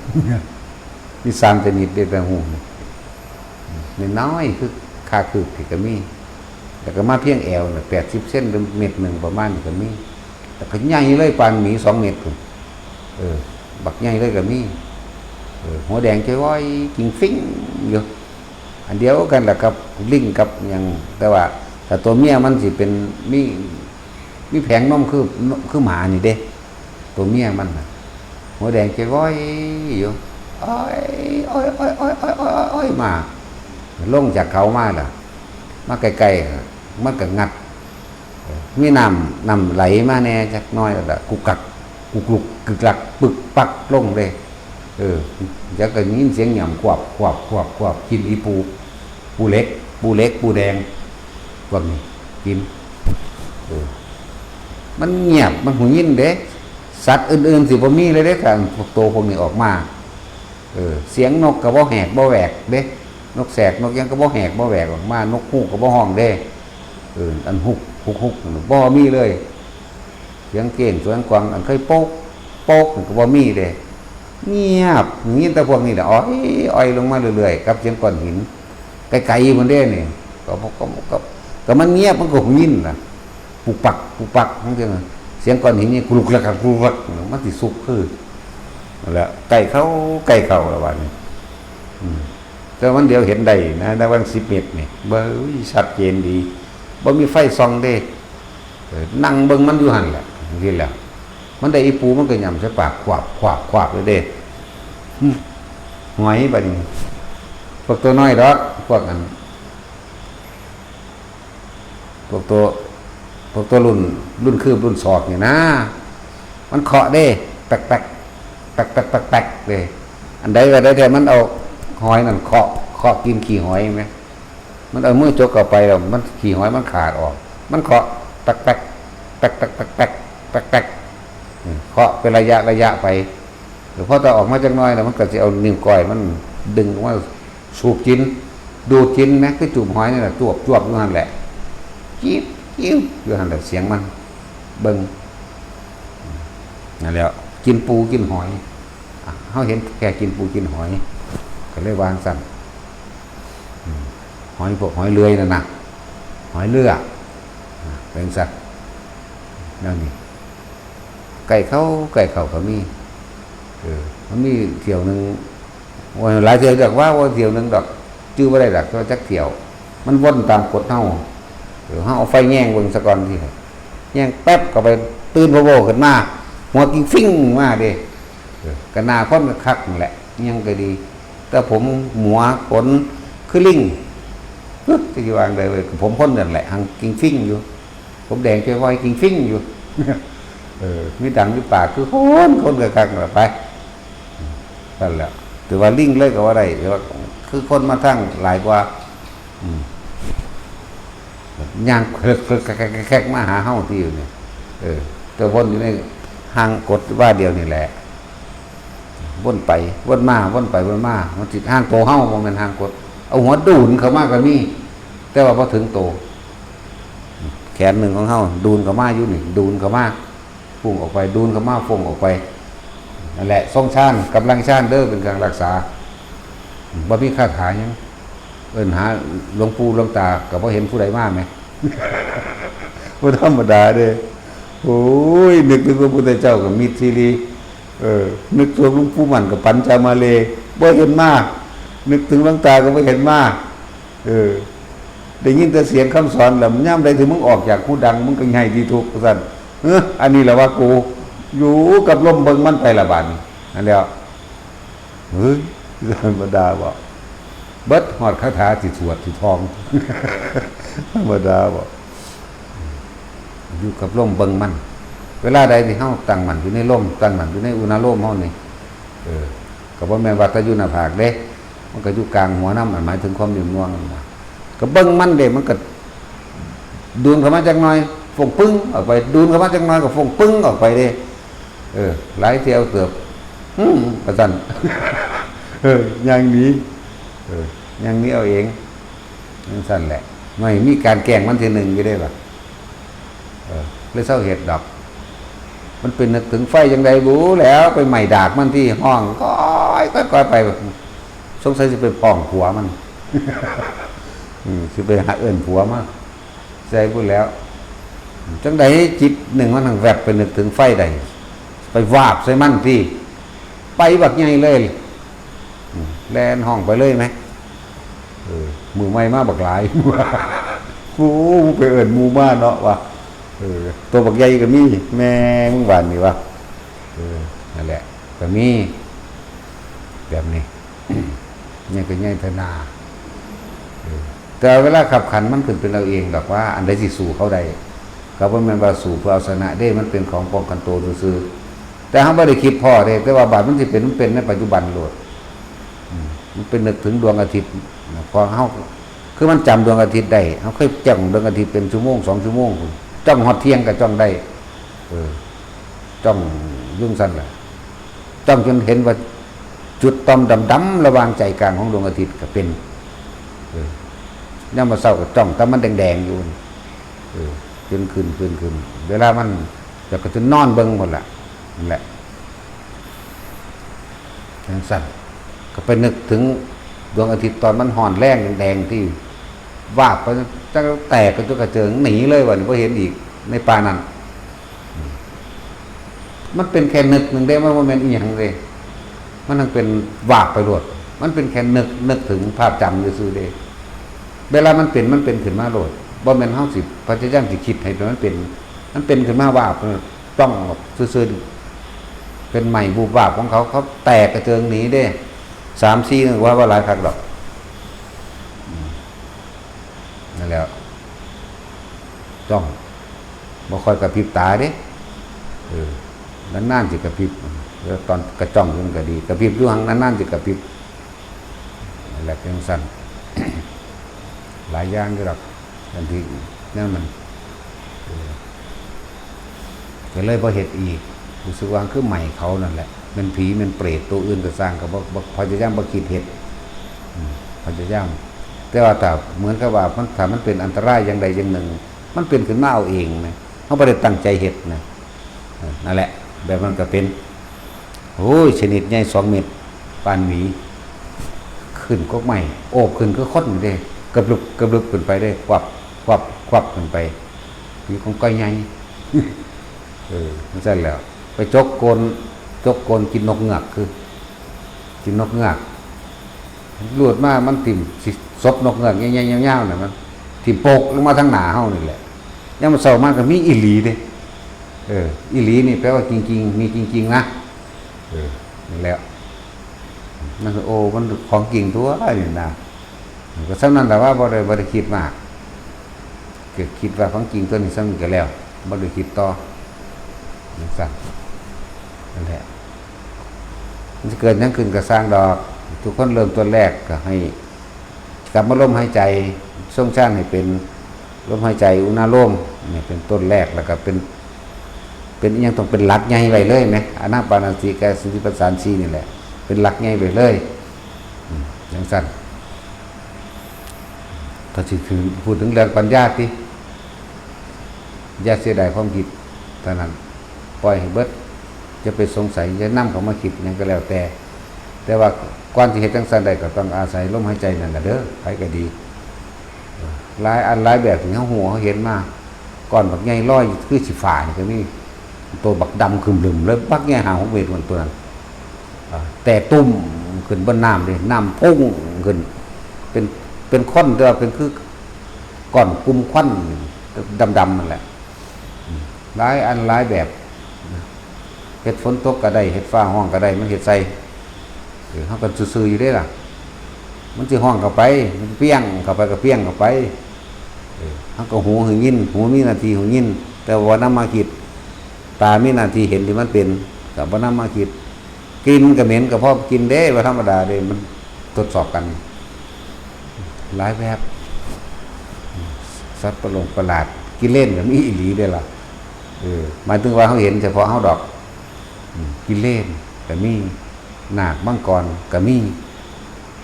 มีสามชนิดเด้ แต่ฮู้นี่ น้อยๆ คือค่าคืบที่ก็มี แล้วก็มาเพียงแอวน่ะ แปดสิบเซนหรือเมตรหนึ่งประมาณนี้ก็มี แล้วก็ใหญ่เลยปานหมีสองเมตรพุ้น เออ บักใหญ่เลยก็มี เออ หัวแดงจ้อยๆ กิงฟิ้งอยู่ อันเดียวกันล่ะกับลิงกับหยัง แต่ว่าถ้าตัวเมียมันสิเป็น มี มีแผงนมคือ คือหมานี่เด้ ตัวเมียมันน่ะ หัวแดงจ้อยๆ อยู่ อ้อย อ้อย อ้อย อ้อย อ้อย อ้อย อ้อย มา ลงจากเขามาล่ะ มาใกล้ๆ มันก็งัด มีน้ำ น้ำไหลมาแหน่จักหน่อยแล้วล่ะ กุกกัก กุกลุก กึกลัก ปึกปักลงเลย เออ แล้วก็ยินเสียงหย่ำ ขวบ ขวบ ขวบ ขวบ กินอีปู ปูเหล็ก ปูเหล็ก ปูแดง พวกนี้ กิน เออ มันเงียบ มันหูยินเด้ สัตว์อื่นๆ สิบ่มีเลยเด้ คันพวกโตพวกนี้ออกมา เออ เสียงนกก็บ่แหกบ่แหวกเด้ นกแสกนกหยังก็บ่แหกบ่แหวกออกมา นกฮูกก็บ่ฮ้องเด้ เออ อันฮุก ฮุก ฮุก บ่มีเลย เสียงเก้ง เสียงกวาง อันเคยโป๊ก โป๊ก ก็บ่มีเด้ เงียบ ยินแต่พวกนี้แหละ อ้อย อ้อยลงมาเรื่อยๆ กับเสียงก้อนหิน ไกลๆ พุ้นเด้นี่ ก็ ก็ ก็ ก็มันเงียบ มันก็หูยินน่ะ ปุกปัก ปุกปัก จั่งซี้นะ เสียงก้อนหินนี่กรุกกรัก กรุกกรัก มันสิสุกคือ นั่นแหละ ใกล้เข้า ใกล้เข้าแล้วบัดนี้ อืม แต่มันเดียวเห็นได้นะ ในวันสิบเมตรนี่ เบ้ย ชัดเจนดี บ่มีไฟส่องเด้ เออ นั่งเบิ่งมันอยู่หั่นแหละ จั่งซี้แหละ มันได้อีปูมันก็หย่ำใส่ปาก ขวบ ขวบ ขวบเลยเด้ อืม หอยบัดนี้ พวกตัวน้อยดอก พวกนั้น พวกตัว พวกตัวรุ่น รุ่นคืบรุ่นศอกนี่นะ มันเคาะเด้ แป๊กแป๊ก แป๊กแป๊ก แป๊กแป๊กเด้ อันใดก็ได้แต่มันเอาหอยนั่นเคาะ เคาะกินขี้หอยไหม มันเอามือจกเข้าไปแล้ว มันขี้หอยมันขาดออก มันเคาะ แป๊กแป๊ก แป๊กแป๊ก แป๊กแป๊ก แป๊กแป๊ก อืม เคาะเป็นระยะระยะไป เดี๋ยวพอตาออกมาจักหน่อยแล้ว มันก็สิเอานิ้วก้อยมันดึงออกมาสูบกิน ดูดกินนะ คือจูบหอยนี่แหละ จวบจวบอยู่หั่นแหละ จิ๊บจิ๊บอยู่หั่นแหละ เสียงมัน เบิ่ง นั่นแหละ กินปูกินหอย อ่ะ เฮาเห็นแค่กินปูกินหอย ก็เลยว่าซั่น อืม หอยพวกหอยเลื่อยนั่นน่ะ หอยเลื่อย อ่ะ เป็นซั่น แนวนี้ ใกล้เข้า ใกล้เข้าก็มี เออ มันมีเที่ยวหนึ่ง โอ้ย หลายเที่ยวดอกว่า ว่าเที่ยวหนึ่งดอก จื่อบ่ได้ดอก ว่าจักเที่ยว มันวนตามกฎเฮา เออ เฮาเอาไฟแยงเบิ่งซะก่อนที แยงแป๊บเข้าไป ตื่นพะโว้ขึ้นมา หัวกิ้งฟิ้งมาเด้ เออ ก็หน้าคนก็คักนั่นแหละ ยังก็ดี แต่ผมหมวกขนคือลิง เฮ้ย จะสิว่าจั่งใดเว้ย ผมคนนั่นแหละ หังกิ้งฟิ้งอยู่ ผมแดงจ้อยๆ กิ้งฟิ้งอยู่ เออ มีดังอยู่ปาก คือคน คนก็คักนั่นแหละ ไป นั่นแหละ ถือว่าลิงเลยก็ว่าได้ แต่ว่าคือคนมาทางหลายกว่า อืม ย่างแครกๆๆๆๆ มาหาเฮาที่อยู่นี่ เออ แต่วนอยู่ในห่างกฎว่าเดียวนี่แหละ วนไปวนมา วนไปวนมา มันสิห่างโตเฮา บ่แม่นห่างกฎ เอาหัวดูนเข้ามาก็มี แต่ว่าบ่ถึงโต แขนหนึ่งของเฮาดูนเข้ามาอยู่นี่ ดูนเข้ามา ฟุ้งออกไป ดูนเข้ามา ฟุ้งออกไป นั่นแหละ ทรงฌาน กำลังฌานเด้อ เป็นการรักษา บ่มีคาถาหยัง เอิ้นหาหลวงปู่หลวงตา ก็บ่เห็นผู้ใดมาแหม บ่ธรรมดาเด้ โอ้ย นึกถึงพระพุทธเจ้ากับมิตรซีรี เออ นึกถึงหลวงปู่มั่นกับปัญจมาเลย์ บ่เห็นมา นึกถึงหลวงตาก็บ่เห็นมา เออ ได้ยินแต่เสียงคำสอนแหละ ยามใดที่มึงออกจากหูดัง มึงก็ใหญ่ที่ทุกข์ ว่าซั่น เออ อันนี้แหละว่ากู อยู่กับลมเบิ่งมันไปละบาดนี้ อันแล้ว เฮ้ย ธรรมดาบ่ เบิดฮอดคาถาที่สวดที่ท่อง ธรรมดาบ่ อยู่กับลมเบิ่งมัน เวลาใดที่เฮาตั้งมั่นอยู่ในลม ตั้งมั่นอยู่ในอุณาโลมเฮานี่ เออ ก็บ่แม่นว่าแต่อยู่หน้าผากเด้ มันก็อยู่กลางหัวนำ อันหมายถึงความนิ่มนวลนั่นน่ะ ก็เบิ่งมันเด้ มันก็ดูนเข้ามาจักหน่อย ฟงปึ้งออกไป ดูนเข้ามาจักหน่อย ก็ฟงปึ้งออกไปเด้ เออ หลายเที่ยวเติบ อืม ว่าซั่น เออ อย่างนี้ เออ อย่างนี้เอาเอง จั่งซั่นแหละ ไม่มีการแกล้งมันทีหนึ่งอยู่ได้ปะ เออ เลยเซาเฮ็ดดอก มันเป็นนึกถึงไฟจั่งใดบุแล้ว ไปไหม้ดากมันที่ห้อง ก้อย ก้อย ก้อยไป สงสัยสิไปพ้องผัวมัน อืม สิไปหาเอิ้นผัวมา ใส่บุแล้ว จั่งใดจิตหนึ่งมันหั้งแวบไปนึกถึงไฟใด ไปวาบใส่มันที่ ไปบักใหญ่เลย อืม แล่นห้องไปเลยไหม เออ มือใหม่มาบักหลาย โอ้ มึงไปเอิ้นหมู่มาเนาะวะ เออ ตัวบักใหญ่ก็มี แม่มึงหวานนี่วะ เออ นั่นแหละ ก็มี แบบนี้ ใหญ่ก็ใหญ่เถานา เออ แต่เวลาขับขันมันขึ้นเป็นเอาเองดอกว่า อันใดสิสู้เขาได้ ก็บ่แม่นว่าสู้เพื่อเอาชนะเด้ มันเป็นของป้องกันตัวซื่อๆ แต่เฮาบ่ได้คิดพ้อเด้ แต่ว่าบาดมันสิเป็น มันเป็นในปัจจุบันโลด อืม มันเป็นนึกถึงดวงอาทิตย์นะ พอเฮา คือมันจำดวงอาทิตย์ได้ เฮาเคยจ้องดวงอาทิตย์เป็นชั่วโมงสองชั่วโมงพู้น จ้องฮอดเที่ยงก็จ้องได้ เออ จ้องอยู่จั่งซั่นแหละ จ้องจนเห็นว่าจุดต่อมดำๆระหว่างใจกลางของดวงอาทิตย์ก็เป็น เออ ยามมื้อเช้าก็จ้องแต่มันแดงๆอยู่ เออ จนขึ้น ขึ้น ขึ้น เวลามัน แล้วก็จนนอนเบิ่งพู้นล่ะ นั่นแหละ จั่งซั่น ก็ไปนึกถึงดวงอาทิตย์ตอนมันฮ้อนแรงแดงๆที่วาบไป จั่งแตกกระจุกกระเจิงหนีเลย บัดนี้บ่เห็นอีกในป่านั้น มันเป็นแค่นึกหนึ่งเด้ มันบ่แม่นอีหยังเด้ มันทั้งเป็นวาบไปโลด มันเป็นแค่นึก นึกถึงภาพจำซื่อๆเด้ เวลามันเป็น มันเป็นขึ้นมาโลด บ่แม่นเฮาสิพยายามสิคิดให้มันเป็น มันเป็นขึ้นมาวาบ จ้องออกซื่อๆ เป็นไหม้บูบวาบของเขา เขาแตกกระเจิงหนีเด้ สามสี่นึกว่า ว่าหลายคักดอก อืม นั่นแหละ จ้อง บ่ค่อยกระพริบตาเด้ เออ นานๆสิกระพริบ แล้วตอนกระจ้องอยู่มันก็ดี กระพริบอยู่หั่น นานๆสิกระพริบ นั่นแหละจั่งซั่น หลายอย่างอยู่ดอก อันที่แนวนั้น เออ ก็เลยบ่เฮ็ดอีก รู้สึกว่าคือไหม้เขานั่นแหละ แม่นผีแม่นเปรตตัวอื่นก็ซ่าง ก็บ่ บ่ พยายามบ่คิดเฮ็ด อืม พยายาม แต่ว่าถ้าเหมือนกับว่ามัน ถ้ามันเป็นอันตรายอย่างใดอย่างหนึ่ง มันเป็นขึ้นมาเอาเองนะ เฮาบ่ได้ตั้งใจเฮ็ดนะ เออ นั่นแหละ แบบนั้นก็เป็น โอ้ย ชนิดใหญ่สองเมตร ปานหมี ขึ้นกกไม้ โอบขึ้นคือคนนี่เด้ กระบลึบ กระบลึบขึ้นไปเด้ ควับ ควับ ควับขึ้นไป มีของก้อยใหญ่ เออ จั่งซั่นแหล้ว ไปจกโกน จกโกนกินนกเงือกคือ กินนกเงือก หลุดมา มันถิ่มสิ ศพนกเงือกใหญ่ๆยาวๆน่ะ มันถิ่มโปกลงมาทางหน้าเฮานี่แหละ ยามมื้อเช้ามาก็มีอีหลีเด้ เออ อีหลีนี่แปลว่าจริงๆ มีจริงๆนะ เออ นั่นแหละ มันก็ โอ้ มันของจริงตั๊วนี่นะ ก็ส่ำนั้นแหละว่า บ่ได้ บ่ได้คิดมาก ก็คิดว่าของจริงตัวนี้ส่ำนี้ก็แล้ว บ่ได้คิดต่อ จั่งซั่น นั่นแหละ มันสิเกิดหยังขึ้นก็ซ่างดอก ทุกคนเริ่มต้นแรกก็ให้กลับมาลมหายใจ ทรงฌานให้เป็นลมหายใจอุณาโลม นี่เป็นต้นแรก แล้วก็เป็น เป็นอิหยังต้องเป็นหลักใหญ่ไว้เลยไหม อานาปานสติกายสติปัฏฐานสี่นี่แหละ เป็นหลักใหญ่ไว้เลย อืม จังซั่น ก็สิคือพูดถึงเรื่องปัญญาติ อย่าเสียดายความคิดเท่านั้น ปล่อยให้เบิด อย่าไปสงสัย อย่านำเขามาคิดหยังก็แล้วแต่ แต่ว่าก่อนสิเฮ็ดจังซั่นได้ก็ต้องอาศัยลมหายใจนั่นล่ะเด้อ ไผก็ดี หลายอันหลายแบบที่เฮาฮู้เฮาเห็นมา ก้อนบักใหญ่ลอยคือสิฟ้านี่ก็มี ตัวบักดำครึมๆเลย บักใหญ่ห้าหกเมตรมันตัวนั้น อ่า แต่ตุ้มขึ้นบนน้ำเลย น้ำพุ่งขึ้น เป็น เป็นควัน แต่ว่าเป็นคือก้อนกลุ่มควันดำๆนั่นแหละ อืม หลายอันหลายแบบ เฮ็ดฝนตกก็ได้ เฮ็ดฟ้าฮ้องก็ได้ มันเฮ็ดใส่ เออ เฮาก็ซื่อๆอยู่เด้ล่ะ มันสิฮ้องเข้าไป มันเปียงเข้าไปก็เปียงเข้าไป เออ เฮาก็หูให้ยิน หูมีหน้าที่หูยิน แต่ว่านำมาคิด ตามีหน้าที่เห็นที่มันเป็น ก็บ่นำมาคิด กลิ่นก็เหม็นก็เพราะกลิ่นเด้ ว่าธรรมดาเด้ มันทดสอบกัน หลายแบบ สัตว์ประหลงประหลาด กิเลนก็มีอีหลีเด้ล่ะ เออ หมายถึงว่าเฮาเห็นเฉพาะเฮาดอก อืม กิเลนก็มี นาคมังกรก็มี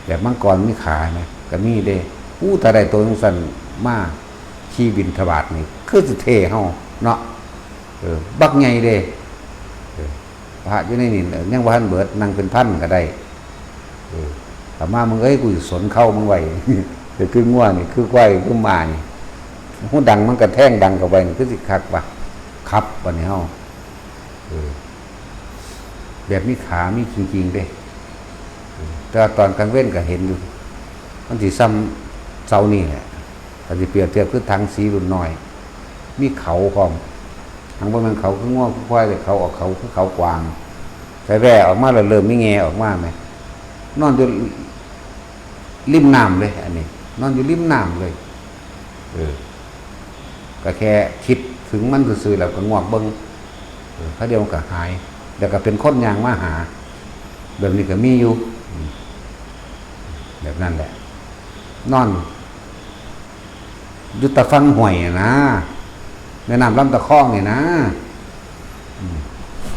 แบบมังกรมีขานะ ก็มีเด้ อู้ ถ้าได้ตัวจังซั่นมาขี่บิณฑบาตนี่ คือสิเท่เฮาเนาะ เออ บักใหญ่เด้ เออ พระอยู่ในนี่ เออ ยังบ่ทันเบิด นั่งเป็นพันก็ได้ เออ ถ้ามามึงเอ้ย กูสิสนเข้ามึงไว้ ก็คืองัวนี่ คือควาย คือหมานี่ หูดังมันก็แทงดังเข้าไปนี่ คือสิคักวะ ครับ บัดนี้เฮา เออ แบบมีขา มีจริงๆเด้ เออ แต่ว่าตอนกลางเว้นก็เห็นอยู่ มันสิส่ำเสานี่แหละ ถ้าสิเปรียบเทียบคือถังสีรุ่นน้อย มีเขาพร้อม หังบ่แม่นเขาคืองัวคือควาย แต่เขาออกเขาคือเขากวาง ใส่แว่ออกมาแล้วเริ่มมีแง่ออกมาแหม นอนอยู่ริมน้ำเลย อันนี้ นอนอยู่ริมน้ำเลย เออ ก็แค่คิดถึงมันซื่อๆแล้วก็งวกเบิ่ง เออ คราวเดียวมันก็หาย แล้วก็เป็นคนย่างมาหา แบบนี้ก็มีอยู่ อืม แบบนั้นแหละ นอน อยู่ตะฟังห้วยอะนะ แม่น้ำลำตะคองนี่นะ อืม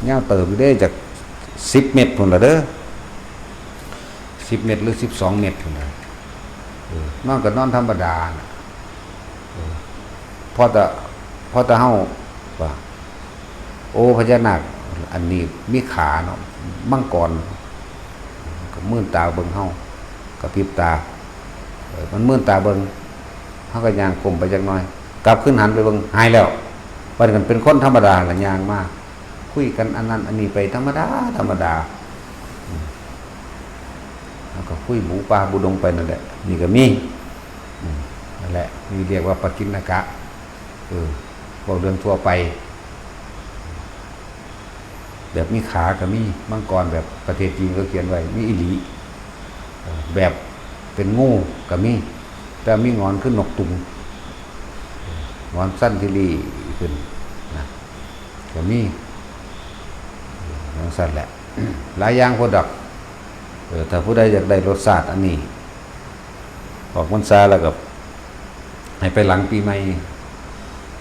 ยาวเติบอยู่เด้ จากสิบเมตรพุ้นละเด้อ สิบเมตรหรือสิบสองเมตรพุ้นละ เออ นอนก็นอนธรรมดาน่ะ เออ พอแต่ พอแต่เฮาว่า โอ้ พญานาคอันนี้มีขาเนาะ มังกร ก็มื่นตาเบิ่งเฮา กระพริบตา เออ มันมื่นตาเบิ่ง เฮาก็ย่างก้มไปจักหน่อย กลับคืนหันไปเบิ่ง หายแล้ว บัดนี้ก็เป็นคนธรรมดาละย่างมา คุยกันอันนั้นอันนี้ไปธรรมดา ธรรมดา อืม แล้วก็คุยบูป่าบูดงไปนั่นแหละ นี่ก็มี อืม นั่นแหละ นี่เรียกว่าปกิณณกะ เออ พวกเรื่องทั่วไป แบบมีขาก็มี มังกรแบบประเทศจีนเขาเขียนไว้ มีอีหลี เออ แบบเป็นงูก็มี แต่มีงอนคือนกตุง งอนสั้นที่ลีขึ้นนะ ก็มี เออ จังซั่นแหละ หลายอย่างโพดดอก เออ ถ้าผู้ใดอยากได้รสชาติอันนี้ ออกพรรษาแล้วก็ให้ไปหลังปีใหม่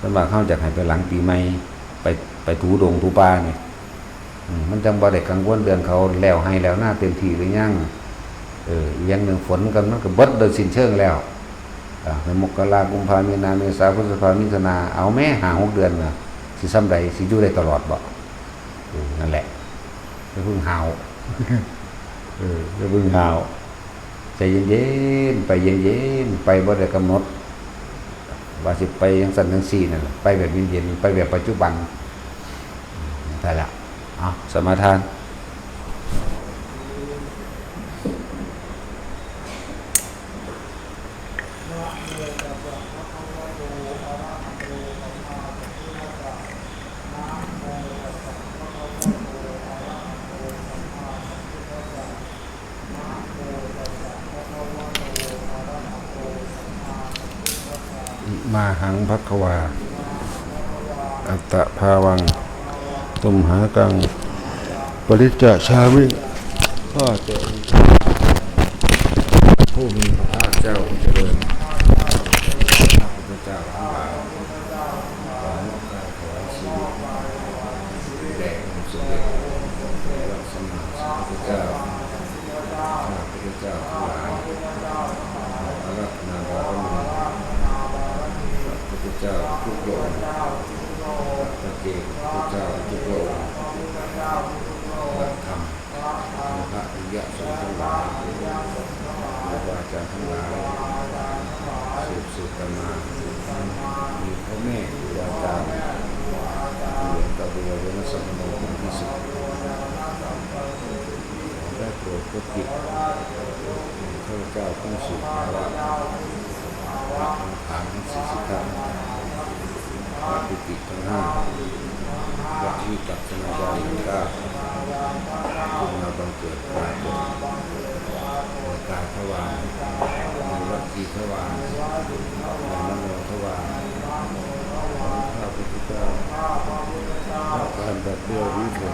ส่วนมากเฮาอยากให้ไปหลังปีใหม่ ไป ไปถูดงถูป่านี่ อืม มันจั่งบ่ได้กังวลเรื่องเขาแล้วไฮ่แล้วนาเต็มที่หรือยัง เออ อีกอย่างหนึ่งฝนก็มันก็เบิดโดยสิ้นเชิงแล้ว อ่า ในมกรา กุมภา มีนา เมษา พฤษภา มิถุนา เอาแม้ห้าหกเดือนน่ะ สิส่ำใด สิอยู่ได้ตลอดบ่ เออ นั่นแหละ อย่าเพิ่งห้าว เออ อย่าเพิ่งห้าว ใจเย็นๆ ไปเย็นๆ ไปบ่ได้กำหนด ว่าสิไปจังซั่นจังซี่นั่นแหละ ไปแบบเย็นๆ ไปแบบปัจจุบัน ได้ละ เอา สมาทาน มาหังภัควา อัตตะภาวัง ตุมหากัง ปริจจาชามิ ข้าแต่องค์ผู้มีพระภาคเจ้าผู้เจริญ พระพุทธเจ้าทั้งหลาย ขอให้ข้าถวายชีวิต อาตมา มีพ่อแม่ครูอาจารย์ เหมือนกับเรือเรือนักสัมมโนเป็นที่สุด ขอได้โปรดพระจิตข้าพเจ้าทั้งสี่ภาวะ พระองค์ฐานทั้งสี่สิบท่าน พระปิติทั้งห้า พระวิปัสสนาญาณทั้งเก้า คุณมาบังเกิดปรากฏ ในกายทวาร ในวจีทวาร ในมโนทวาร ของข้าพเจ้า พระการแบบเดียวนี้เถิด